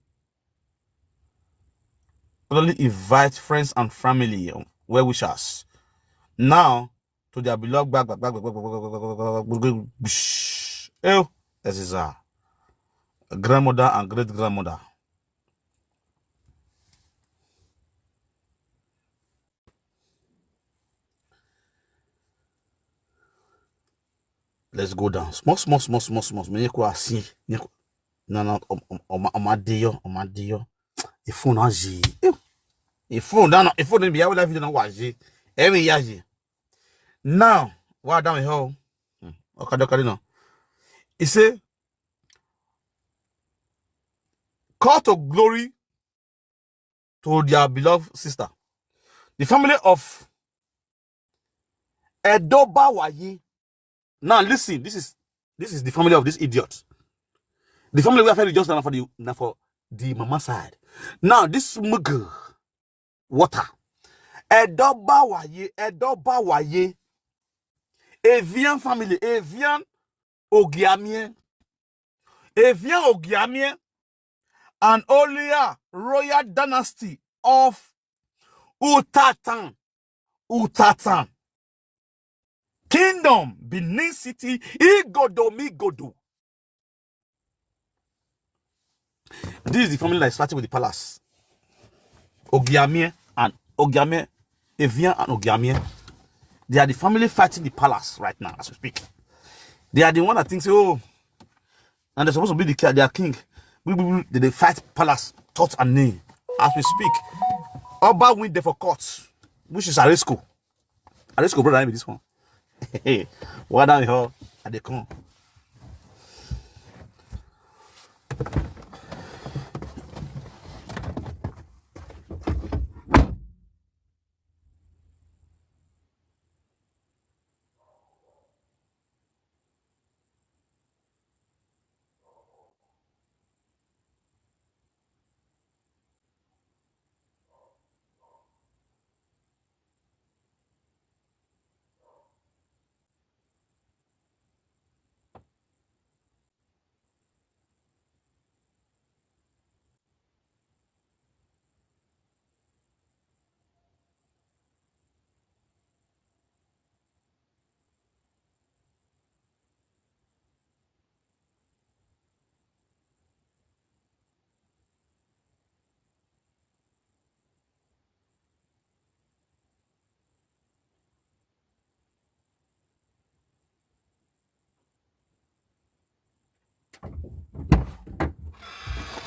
kindly invite friends and family, um, well wishers. Now, to their beloved, back, back, back, back, back, back, back, back, back, back, back, back, back, back, eh, this is a grandmother and great grandmother. Let's go down. Small, small, small, small, small, small. Nyeko asi. Nyeko. No, no, um, um, um, um, adeyo, um, adeyo. If phone has ye. If phone down, if phone be our life, you know what ye. Every year ye. Now, what down here? Hmm. Okay, okay, no. He say, call to glory to their beloved sister. The family of Edoba Waye. Now listen, this is, this is the family of this idiot. The family we have just now for the, now for the mama side. Now this mug water. Edoba Waye, Edoba Waye. Evian family, Evian Ogiamie. Evian Ogiamie and Olia royal dynasty of Utatan. Utatan. Kingdom, Benin City, Igodo Migodo. This is the family that is fighting with the palace. Ogiamie and Ogiamie, Evian and Ogiamie. They are the family fighting the palace right now as we speak. They are the one that thinks, oh, and they're supposed to be the ki-, their king. We, we, we, they, they fight palace, thought and name. As we speak, Oba win there for court, which is Arisco. Arisco brother, I mean this one. What down here? Are they come?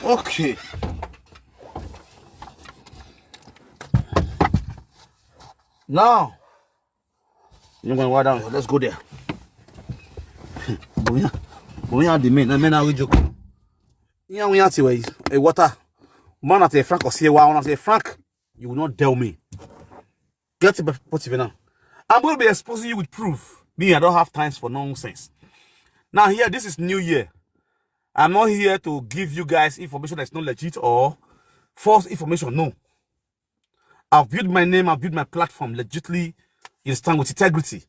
Okay. Now, you gonna walk down here. Let's go there. Boya, boya, the men, the men are we joke. Yeah, we are to a water. Man at a frank or see a wow, I say frank. You will not tell me. Get it positive now. I'm going to be exposing you with proof. Me, I don't have times for nonsense. Now here, this is New Year. I'm not here to give you guys information that's not legit or false information. No. I've built my name, I've built my platform legitly, you understand, with integrity.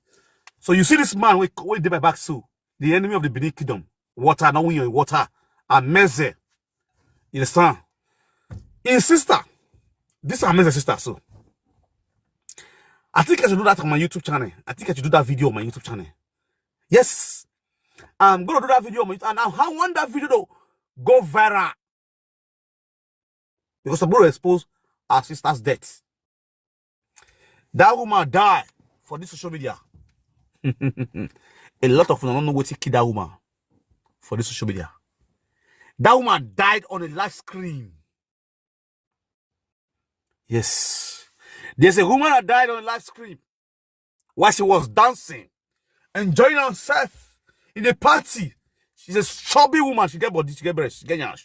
So you see this man, we we did my back so. The enemy of the Benin Kingdom. Water, not win your water. Amazing. You understand? In sister, this is Amazing sister. So I think I should do that on my YouTube channel. I think I should do that video on my YouTube channel. Yes. I'm gonna do that video on my YouTube, and I want that video to go viral. Because I'm gonna expose our sister's death. That woman died for this social media. A lot of people don't know what to kill that woman for this social media. That woman died on a live screen. Yes. There's a woman that died on a live screen while she was dancing, enjoying herself in a party. She's a chubby woman. She get body, she get breast, she get nyash.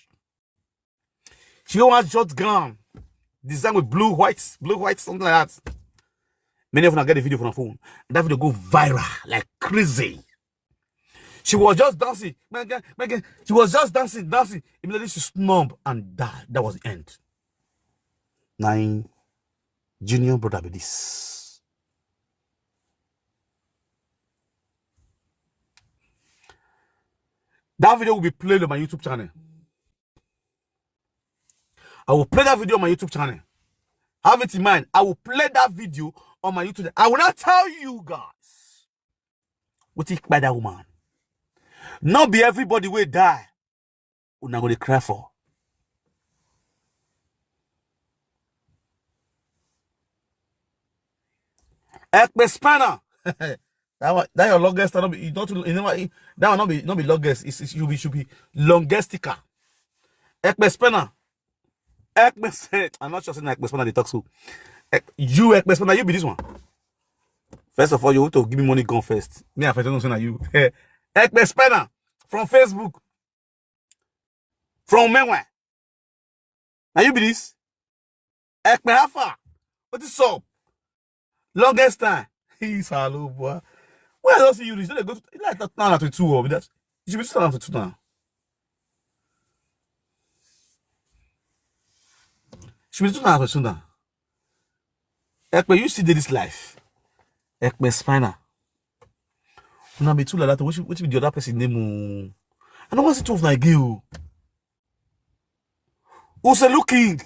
She wear one short gown, designed with blue, white, blue, white, something like that. Many of them get the video from her phone. That video go viral like crazy. She was just dancing. She was just dancing, dancing. Immediately she snub and died. That was the end. Nine junior brother be this. That video will be played on my YouTube channel. I will play that video on my YouTube channel. Have it in mind. I will play that video on my YouTube. I will not tell you guys what he by that woman. Not be everybody will die. Una go dey cry for. Ekpe spanner. That one, that your longest time, no be, you don't, you never, that one not be, not be longest. It's, it's, you be, should be longestica. Ekpe spanner. Ekpe spanner. I'm not sure say na Ekpe spanner they talk so. Ek-, you Ekpe spanner, you be this one. First of all, you want to give me money gun first. Me, I first don't say na you. Ekpe spanner from Facebook. From Menwe. Now you be this? Ekpe Alpha. What is up? Longest time. He's hello, boy. Where else you reach? Don't they go to, like, that now at two or that? You should be two now. Should be two now. Ekpe, you still did this life. Ekpe spinner. Una be too like that. Which, which be the other person name? Oh? I don't want to see two of my gay. Oh. Uselu King.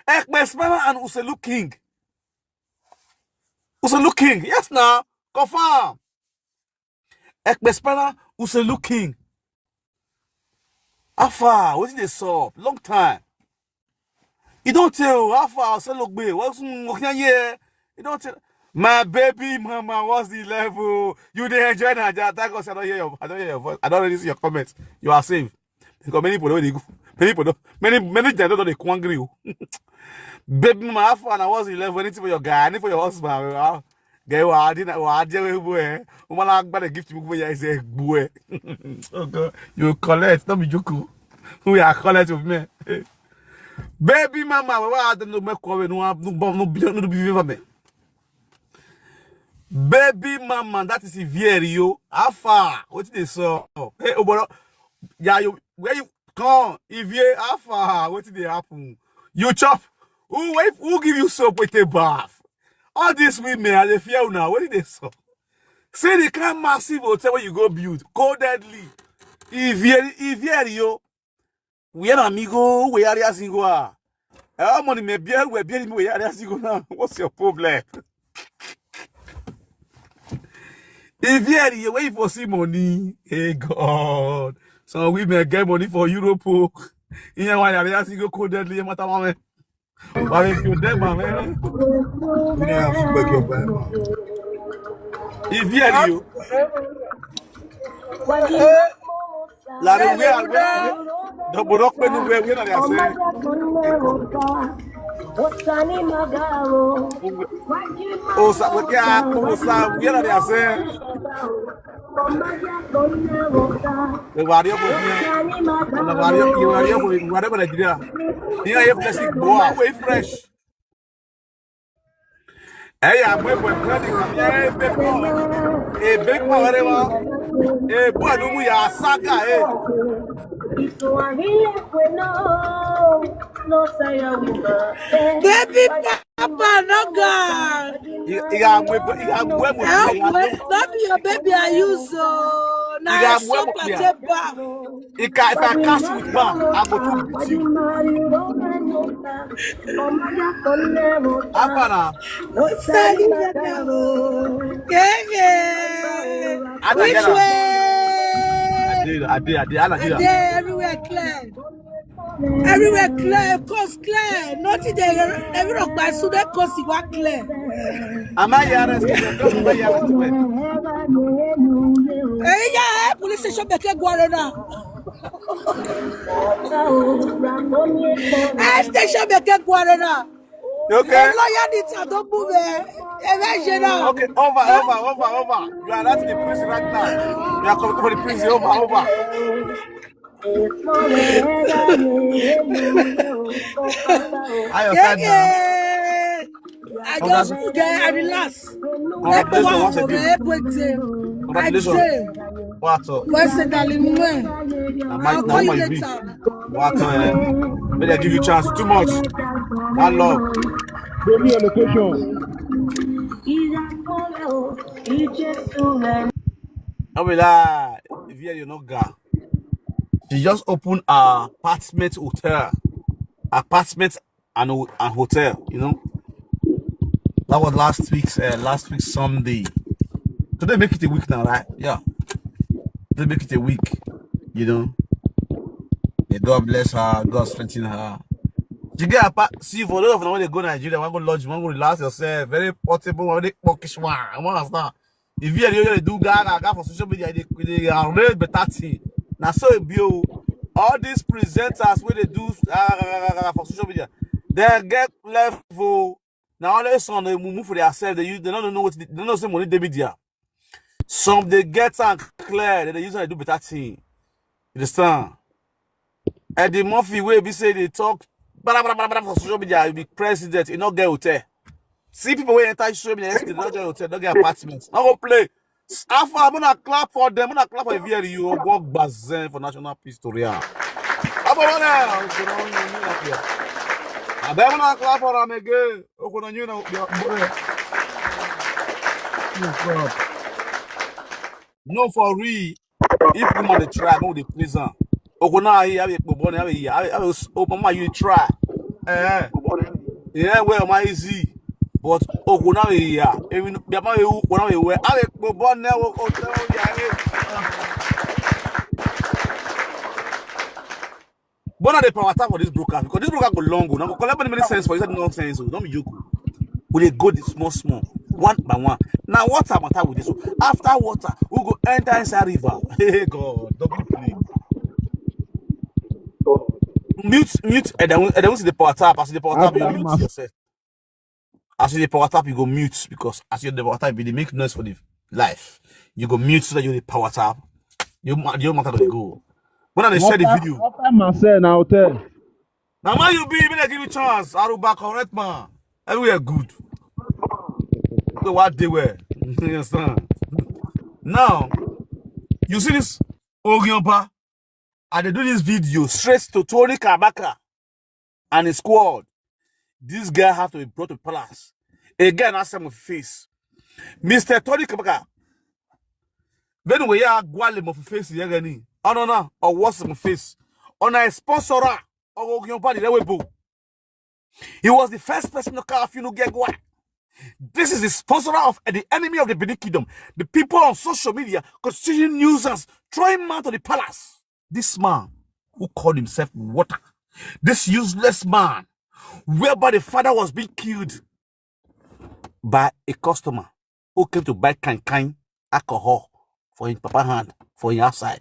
Ekpe Spana and Uselu King. Uselu King. Yes, now. Confirm. Ekpe Spana, Uselu King. How far? What did they solve? Long time. You don't tell. How far? Uselu Gbe. What's, mm, okay, yeah. You don't tell. My baby mama, what's the level? You dey enjoy Naija. Thank God, I don't hear your, I don't hear your voice. I don't really see your comments. You are safe. Because many people don't dey go. Many people don't. Many, many Naija don't dey kwangri o. Baby mama, how far? Now what's the level? Anything for your guy? Anything for your husband? Ah, guy, wa adi na, wa adi we boy. Woman, I got a gift to boy. Is a boy. Oh God, you collect. Don't be joke. We are collect with me. Baby mama, we wa adi no make we no have no, no, no, no be favor me. Baby mama, that is Ivieri yo. How far? What did they saw? Hey, oh, but yeah, you, where you come? Ivie, how far? What did they happen? You chop. Who, who give you soap with a bath? All these women, are they fear now? What did they saw? See the kind massive hotel where you go build. Codedly. Ivie, Ivieri yo. We are amigo, we are single. Ah. How money may be, we be, we are single now. What's your problem? If you are here, wait for see money. Hey God. Some women get money for Europe. Oh. You know why are single codedly, matter one. Why you them, man? We don't have to beg your man. If you are you. Lari, where, where, the Borok Benu, where, where are they saying? Osa, where, Osa, where are they saying? The warrior boy, the warrior, the warrior boy, whatever they do. Here, you plastic boy, way fresh. Hey, I'm waiting for plenty. Hey, big one, whatever. Hey, boy, do we are saga, hey. Baby papa, no God. You, you got whip, you got whip with Help me. me. Not be your baby I use. So now You I got soap whip and with take bath. If I, if I catch you with man, I go to beat you. How far now? Sali Yadawo. Yeah, yeah. I don't Which get it. way? I did, I did, I did. I don't And get there it. everywhere clear. Everywhere clear, coast clear. Nothing there. Every of my student coast is what clear. Am I here? Am I here? Hey, yeah, police station make it go around now. Hey, station make it go around now. You okay? Hey, lawyer, this I don't move. Eh, hey, where's you now? Okay, over, over, over, over. You are not in the prison right now. You are coming for the prison. Over, over. I Yeah, understand now. yeah. I just get, I relax. Let me Congratulations walk once for again. the airport. I Congratulations. say, What up? where's the darling man? Na my, I'll na call you my week. Later. What up? May they give you chance too much. One love. Give me your location. No be lie. If you no ga, she just opened a apartment hotel, apartment and ho- and hotel. You know, that was last week's uh, last week Sunday. Today make it a week now, right? Yeah. Today make it a week. You know. May God bless her. God strengthen her. She get a pa- see for those of them when they go Nigeria, want go lodge, want go relax yourself. Very portable, very pocket one. I want understand. If you dey do gaga gaga for social media, they they arrange better thing. Now so it be o. All these presenters wey dey do gaga gaga gaga for social media, they get level. Now all this one they move for themselves. They use they don't know what they don't know say money dey media. Some they get and clear. They use and do better thing. You understand? Eddie Murphy wey be say they talk blah, blah, blah, blah, for social media, you be president, you no get hotel. See people wey enter social media yesterday, not get hotel, not get apartment. Not go play. Alpha, I'm gonna clap for them, I'm gonna clap for V R U, go Bazin for National Peace Toria. I'm gonna clap for them again. Okono, you know, yeah, boy. Yes, God. No, for real. If woman dey try, no dey please am. Okono, I have a bone, I have a, I have a, oh, mama, you try. Eh, yeah, well, my easy. But Okono, yeah, even the man who Okono, well, I have a bone, I will tell you. But now they power attack for this broker because this broker go long, go now go collect many many sense for inside nonsense. So don't be joke. We dey go this small small, one by one. Now water matter with this one. After water, we go enter inside river. Hey God, don't be play. Mute, mute, and then and then we see the power tap. As the power tap, you mute yourself. As you dey power tap, you go mute because as you dey power tap, you dey make noise for the life. You go mute so that you dey power tap. You ma- your matter go dey go. When I dey share the video, What time I say na hotel? Now man you be, me dey give you chance. Aruba correct man. Everywhere good. Okay, what they were. You understand? Now, you see this Ogioba? I dey do this video straight to Tony Kabaka and his squad. This guy have to be brought to palace. Again, I said my face. Mister Tony Kabaka. Then we are gwale mo face yegani. Oh no no. Or what's my face? On a sponsor. Or Ogioba the way bo. He was the first person to call Finu Gegwa. This is the sponsor of the enemy of the Benin Kingdom. The people on social media constituting nuisance, throwing man to the palace. This man who called himself water, this useless man, whereby the father was being killed by a customer who came to buy kind kind alcohol for him papa hand for him outside.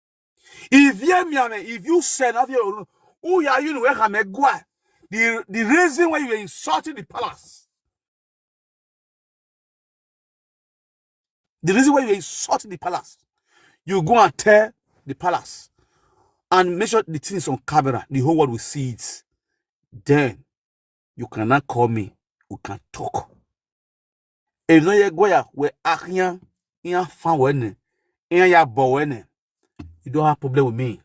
If you me, if you send out your, who are you? Where can I go? The, the reason why you were insulting the palace, the reason why you were insulting the palace, you go and tell the palace and make sure the thing is on camera. The whole world will see it. Then you cannot call me. We can talk. If no, you go ya, we ahian, ian fan wene, ian ya bo wene. You don't have problem with me.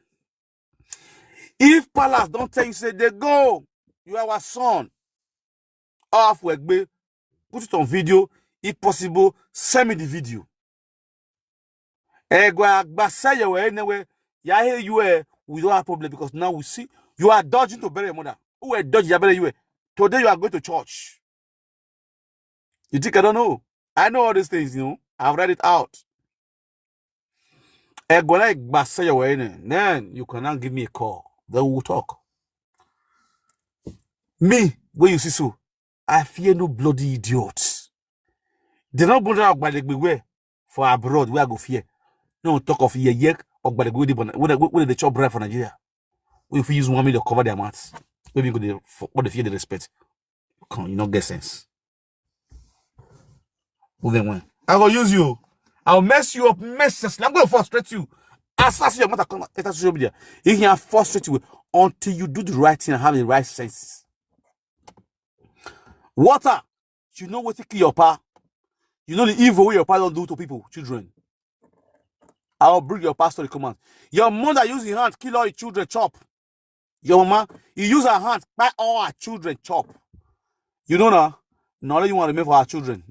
If palace don't tell you, say they go, you are our son. Off we gbe, put it on video. If possible, send me the video. Egwa agba say you were anywhere. Yeah, here you were. We don't have problem because now we see you are dodging to bury your mother. Who were dodging? Bury you were. Today you are going to church. You think I don't know? I know all these things. You know, I've read it out. Egwa na agba say you were in. Then you can now give me a call. Then we will talk. Me, where you see so, I fear no bloody idiot. They don't bother Ogbalegbe where for abroad where I go fear. No talk of yeye Ogbalegbe wey dey born- wey dey- wey dey chop bread for Nigeria. We fit use one million cover their mouths. Wey we go dey for, what dey fear the respect. Come, you no get sense. Move them when. I go use you. I'll mess you up mercilessly. I'm gonna frustrate you. Assassin your mother come enter social media. He can frustrate you until you do the right thing and have the right senses. Water, you know what to kill your pa. You know the evil way your pa don't do to people, children. I'll bring your pastor the command. Your mother use your hand, kill all your children, chop. Your mama, you use her hand, buy all her children, chop. You know now. Now you want to remain for her children.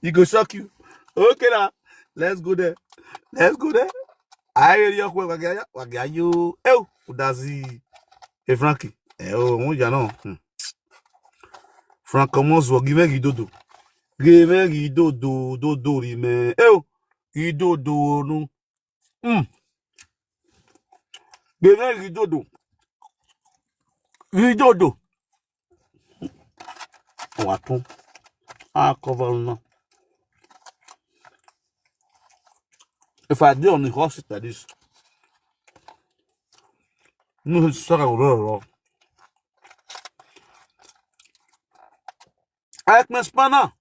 It go shock you. Okay now. Let's go there. Let's go there. I hear you wagaya wagaya yo. Oh, Udazi. Hey Frankie. Eh, oh, wọ́n jà náà. Hmm. Frank, come on, so give me dodo. Give me dodo, dodo, rime. Eh, oh, dodo, no. Mm. Give me dodo. Dodo. What? I cover now. If I do on the horse like this, no, it's suck a roll. I like my spanner.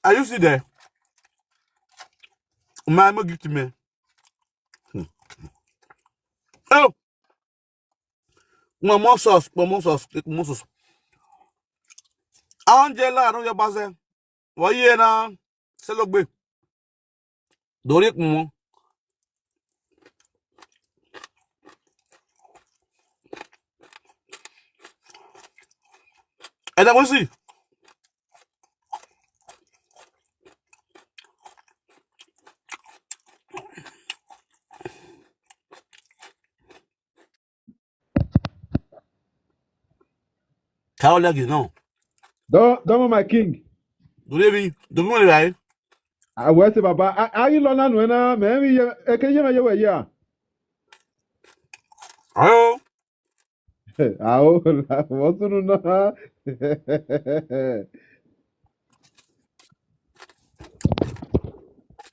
Are you see there? My mom give to me. Hmm. Oh, mama sauce, mama sauce, mama sauce. Angela, I don't your baze. Why you na? Selogbe. Dori kumo. Ẹ dàgbọ́ sí. Kaolagi now. Don, Don, my king. Good evening. Good morning, right? I will say, Baba. Are you learning when I, man? Can you hear me? Yeah. Hello. Awo, what's on now?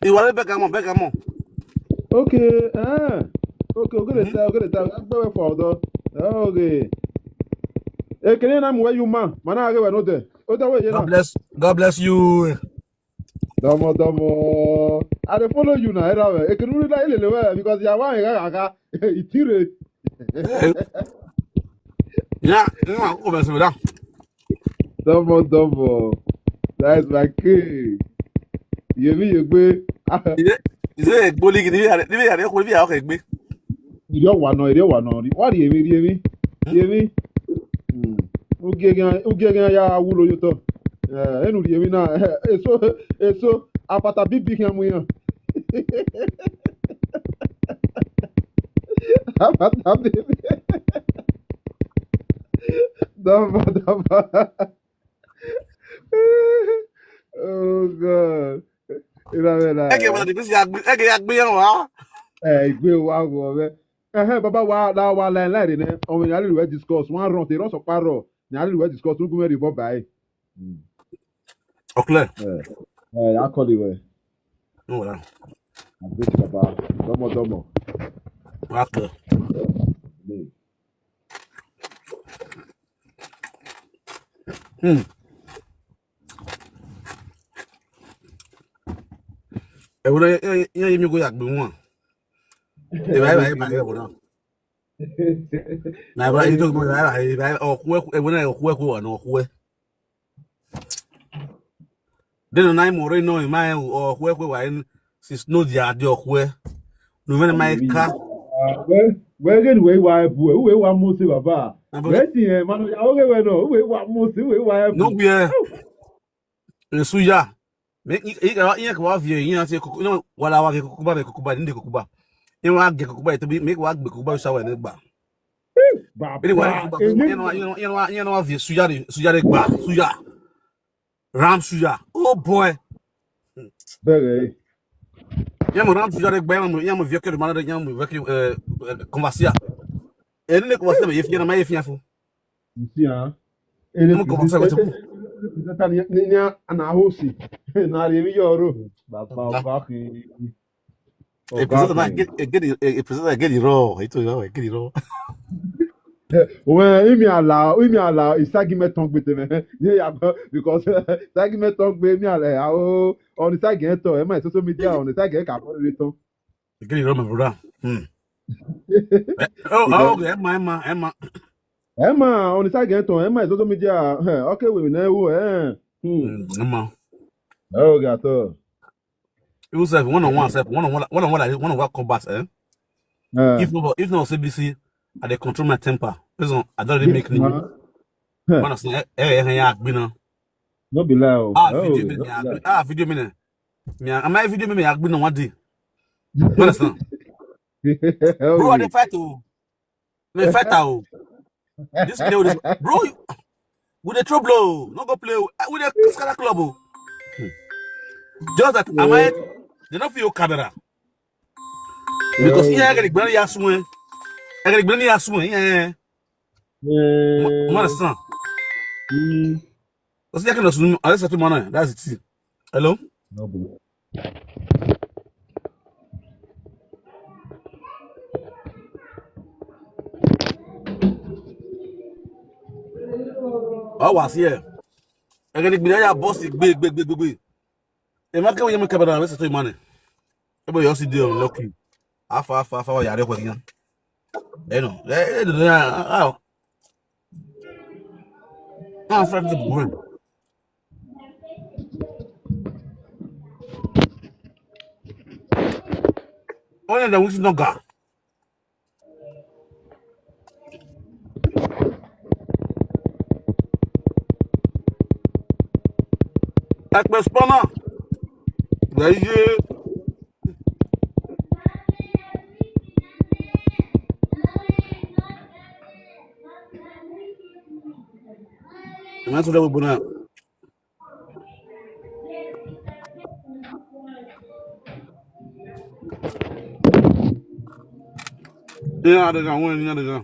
Ìwà lè bẹ́ẹ̀ ká mọ̀, bẹ́ẹ̀ ká mọ̀. Okay, ah, okay, okay, dey tell, okay, dey tell. Agbẹ́wẹ̀ fọ̀ ọ̀dọ́. Okay. Ekele na mu where you man. Mana age wẹ̀ no dey. O tẹ́ wẹ̀ yẹn na. God bless, God bless you. Domo, domo. I dey follow you na. Era we. Ekele na ilele we because you are one gaga. Itire. Yeah, yeah, o bẹ sọ da. Domo, domo. That is my king. Yemi Yegbe. Ìdí ìgbó lígi níbi ìyàrá níbi ìyàrá ẹ̀kọ́ níbi ìyàrá ọkọ̀ ìgbé. Ìdí ọ̀wà náà, ìdí ọ̀wà náà. Wá rí èmi, rí èmi, rí èmi. Hmm. Uge gan, uge gan ya awúlò yóò tọ̀. Eh, ẹnu rí èmi náà. Eh, èso, èso, àpàtà bíbí kan mu yàn. Àpàtà bíbí. Dọ́bọ̀, dọ́bọ̀. Oh God. Ìlànà ìlànà. Ẹ kì í wọ́n ti fi ṣe àgbé, ẹ kì í àgbé yẹn wá. Ẹ ìgbé wa wọ̀ bẹ́ẹ̀. Ẹhẹ́, bàbá wa, la wa la la rè nẹ. Ọmọ ìyá lè wẹ́ discuss. Wọ́n á rọ̀, tèrè ọ̀sọ̀ pa rọ̀. Ìyá lè wẹ́ discuss. Lókun mẹ́rin bọ́ báyìí. Hmm. Ọ̀kúlẹ̀. Ẹ ẹ akọ́lé wẹ̀. Ń wọ̀ náà. Àgbẹ̀ ti bàbá. Dọ́mọdọ́mọ. Wọ́n á pẹ̀. Lè. Hmm. Ewúrẹ́ yẹn yẹn yẹn mi kò yà gbé wọn. Ìbá ìbá ìbá ìbá ìbá náà. Na ìbá yìí tó gbọ́ ìbá ìbá ìbá ọ̀kú ẹ̀kú ewúrẹ́ náà ọ̀kú ẹ̀kú wà ní ọ̀kú ẹ̀. Dẹ́nu náà mo rí náà ìmá ẹ̀ ọ̀kú ẹ̀kú wà ní sis no di adé ọ̀kú ẹ̀. Nùmẹ́ni máa ń ká. Wẹ́gẹ́ ni wẹ́ẹ́ wá ẹ̀bù ẹ̀ wẹ́ẹ́ wá mú sí bàbá. Wẹ́ẹ́ ti yẹn mọ́nú ìyàwó kẹwẹ́ náà wẹ́ẹ́ wá mú sí wẹ́ẹ́ wá ẹ̀bù. Níbi ẹ̀. Nsu ya. Me i i ka iya ka wa vie yin ase kuku no wala wa ke kukuba be kukuba nde kukuba. In wa ge kukuba to bi me wa gbe kukuba sa wa ne gba. Baba. Ene wa kukuba ene wa ene wa ene wa vie suya de suya de gba suya. Ram suya. Oh boy. Bẹ̀rẹ̀. Ya mo ram suya de gba ya mo ya mo vie ke de mana de ya mo vie ke eh conversia. Ene ne conversia me ye fi na ma ye fi afo. You see, huh? Ene Mo kò mọ̀ sẹ́wọ̀n ti kú. Presenter ni ni ni ana hosi. Na re mi yoro. Baba Baba. Ọ̀gá kì í. A presenter na get a get a presenter get it raw. Èyí tó yọ ẹ get it raw. Well, imi ala, imi ala, isagi me tongue with him. Yeah, yeah, because isagi me tongue with me ala. Oh, on the side get to, am I social media on the side get kapo return. You get it wrong, my brother. Hmm. Eh, oh, oh, okay, Emma, Emma, Emma. Emma on the side get to, am I social media? Eh, okay, we know. Eh. Hmm. Hmm, Emma. Oh, gato. You self, one on one, self, one on one, one on one, like, one on one combat, eh? Uh, If not, if not C B C, I dey control my temper. This one, I don't really make any. uh, One of eh eh eh yeah, you know. No be lie. Oh. Ah, Oh, video me, no me be agree. lie. Ah, video me. Me, am I video me, me agree on one day. You understand? Bro, I dey Oh, fight oh. Me fight oh. This play with this. Bro, you, we dey throw blow. No go play. Oh. Eh, we dey scatter club. Oh. Hmm. Just that am I? They don't feel camera. Because oh, yeah, I gotta bring you soon. I gotta bring you soon. Yeah. You eh, understand? mm, Because yeah, can assume. I listen to man. That's it. Hello. no be. I was here. I gotta be there. Boss, big, big, big, big, big. If I can't make camera, let's say money. Everybody else is there lucky. Afa, afa, afa, yare kwa kiyan. You know, eh, eh, eh, ah, ah, friend, the boy. Only the wish no ga. Ekpe spana. Yeah, yeah. Ina so da bubuna. Ina da ga wani, ina da ga.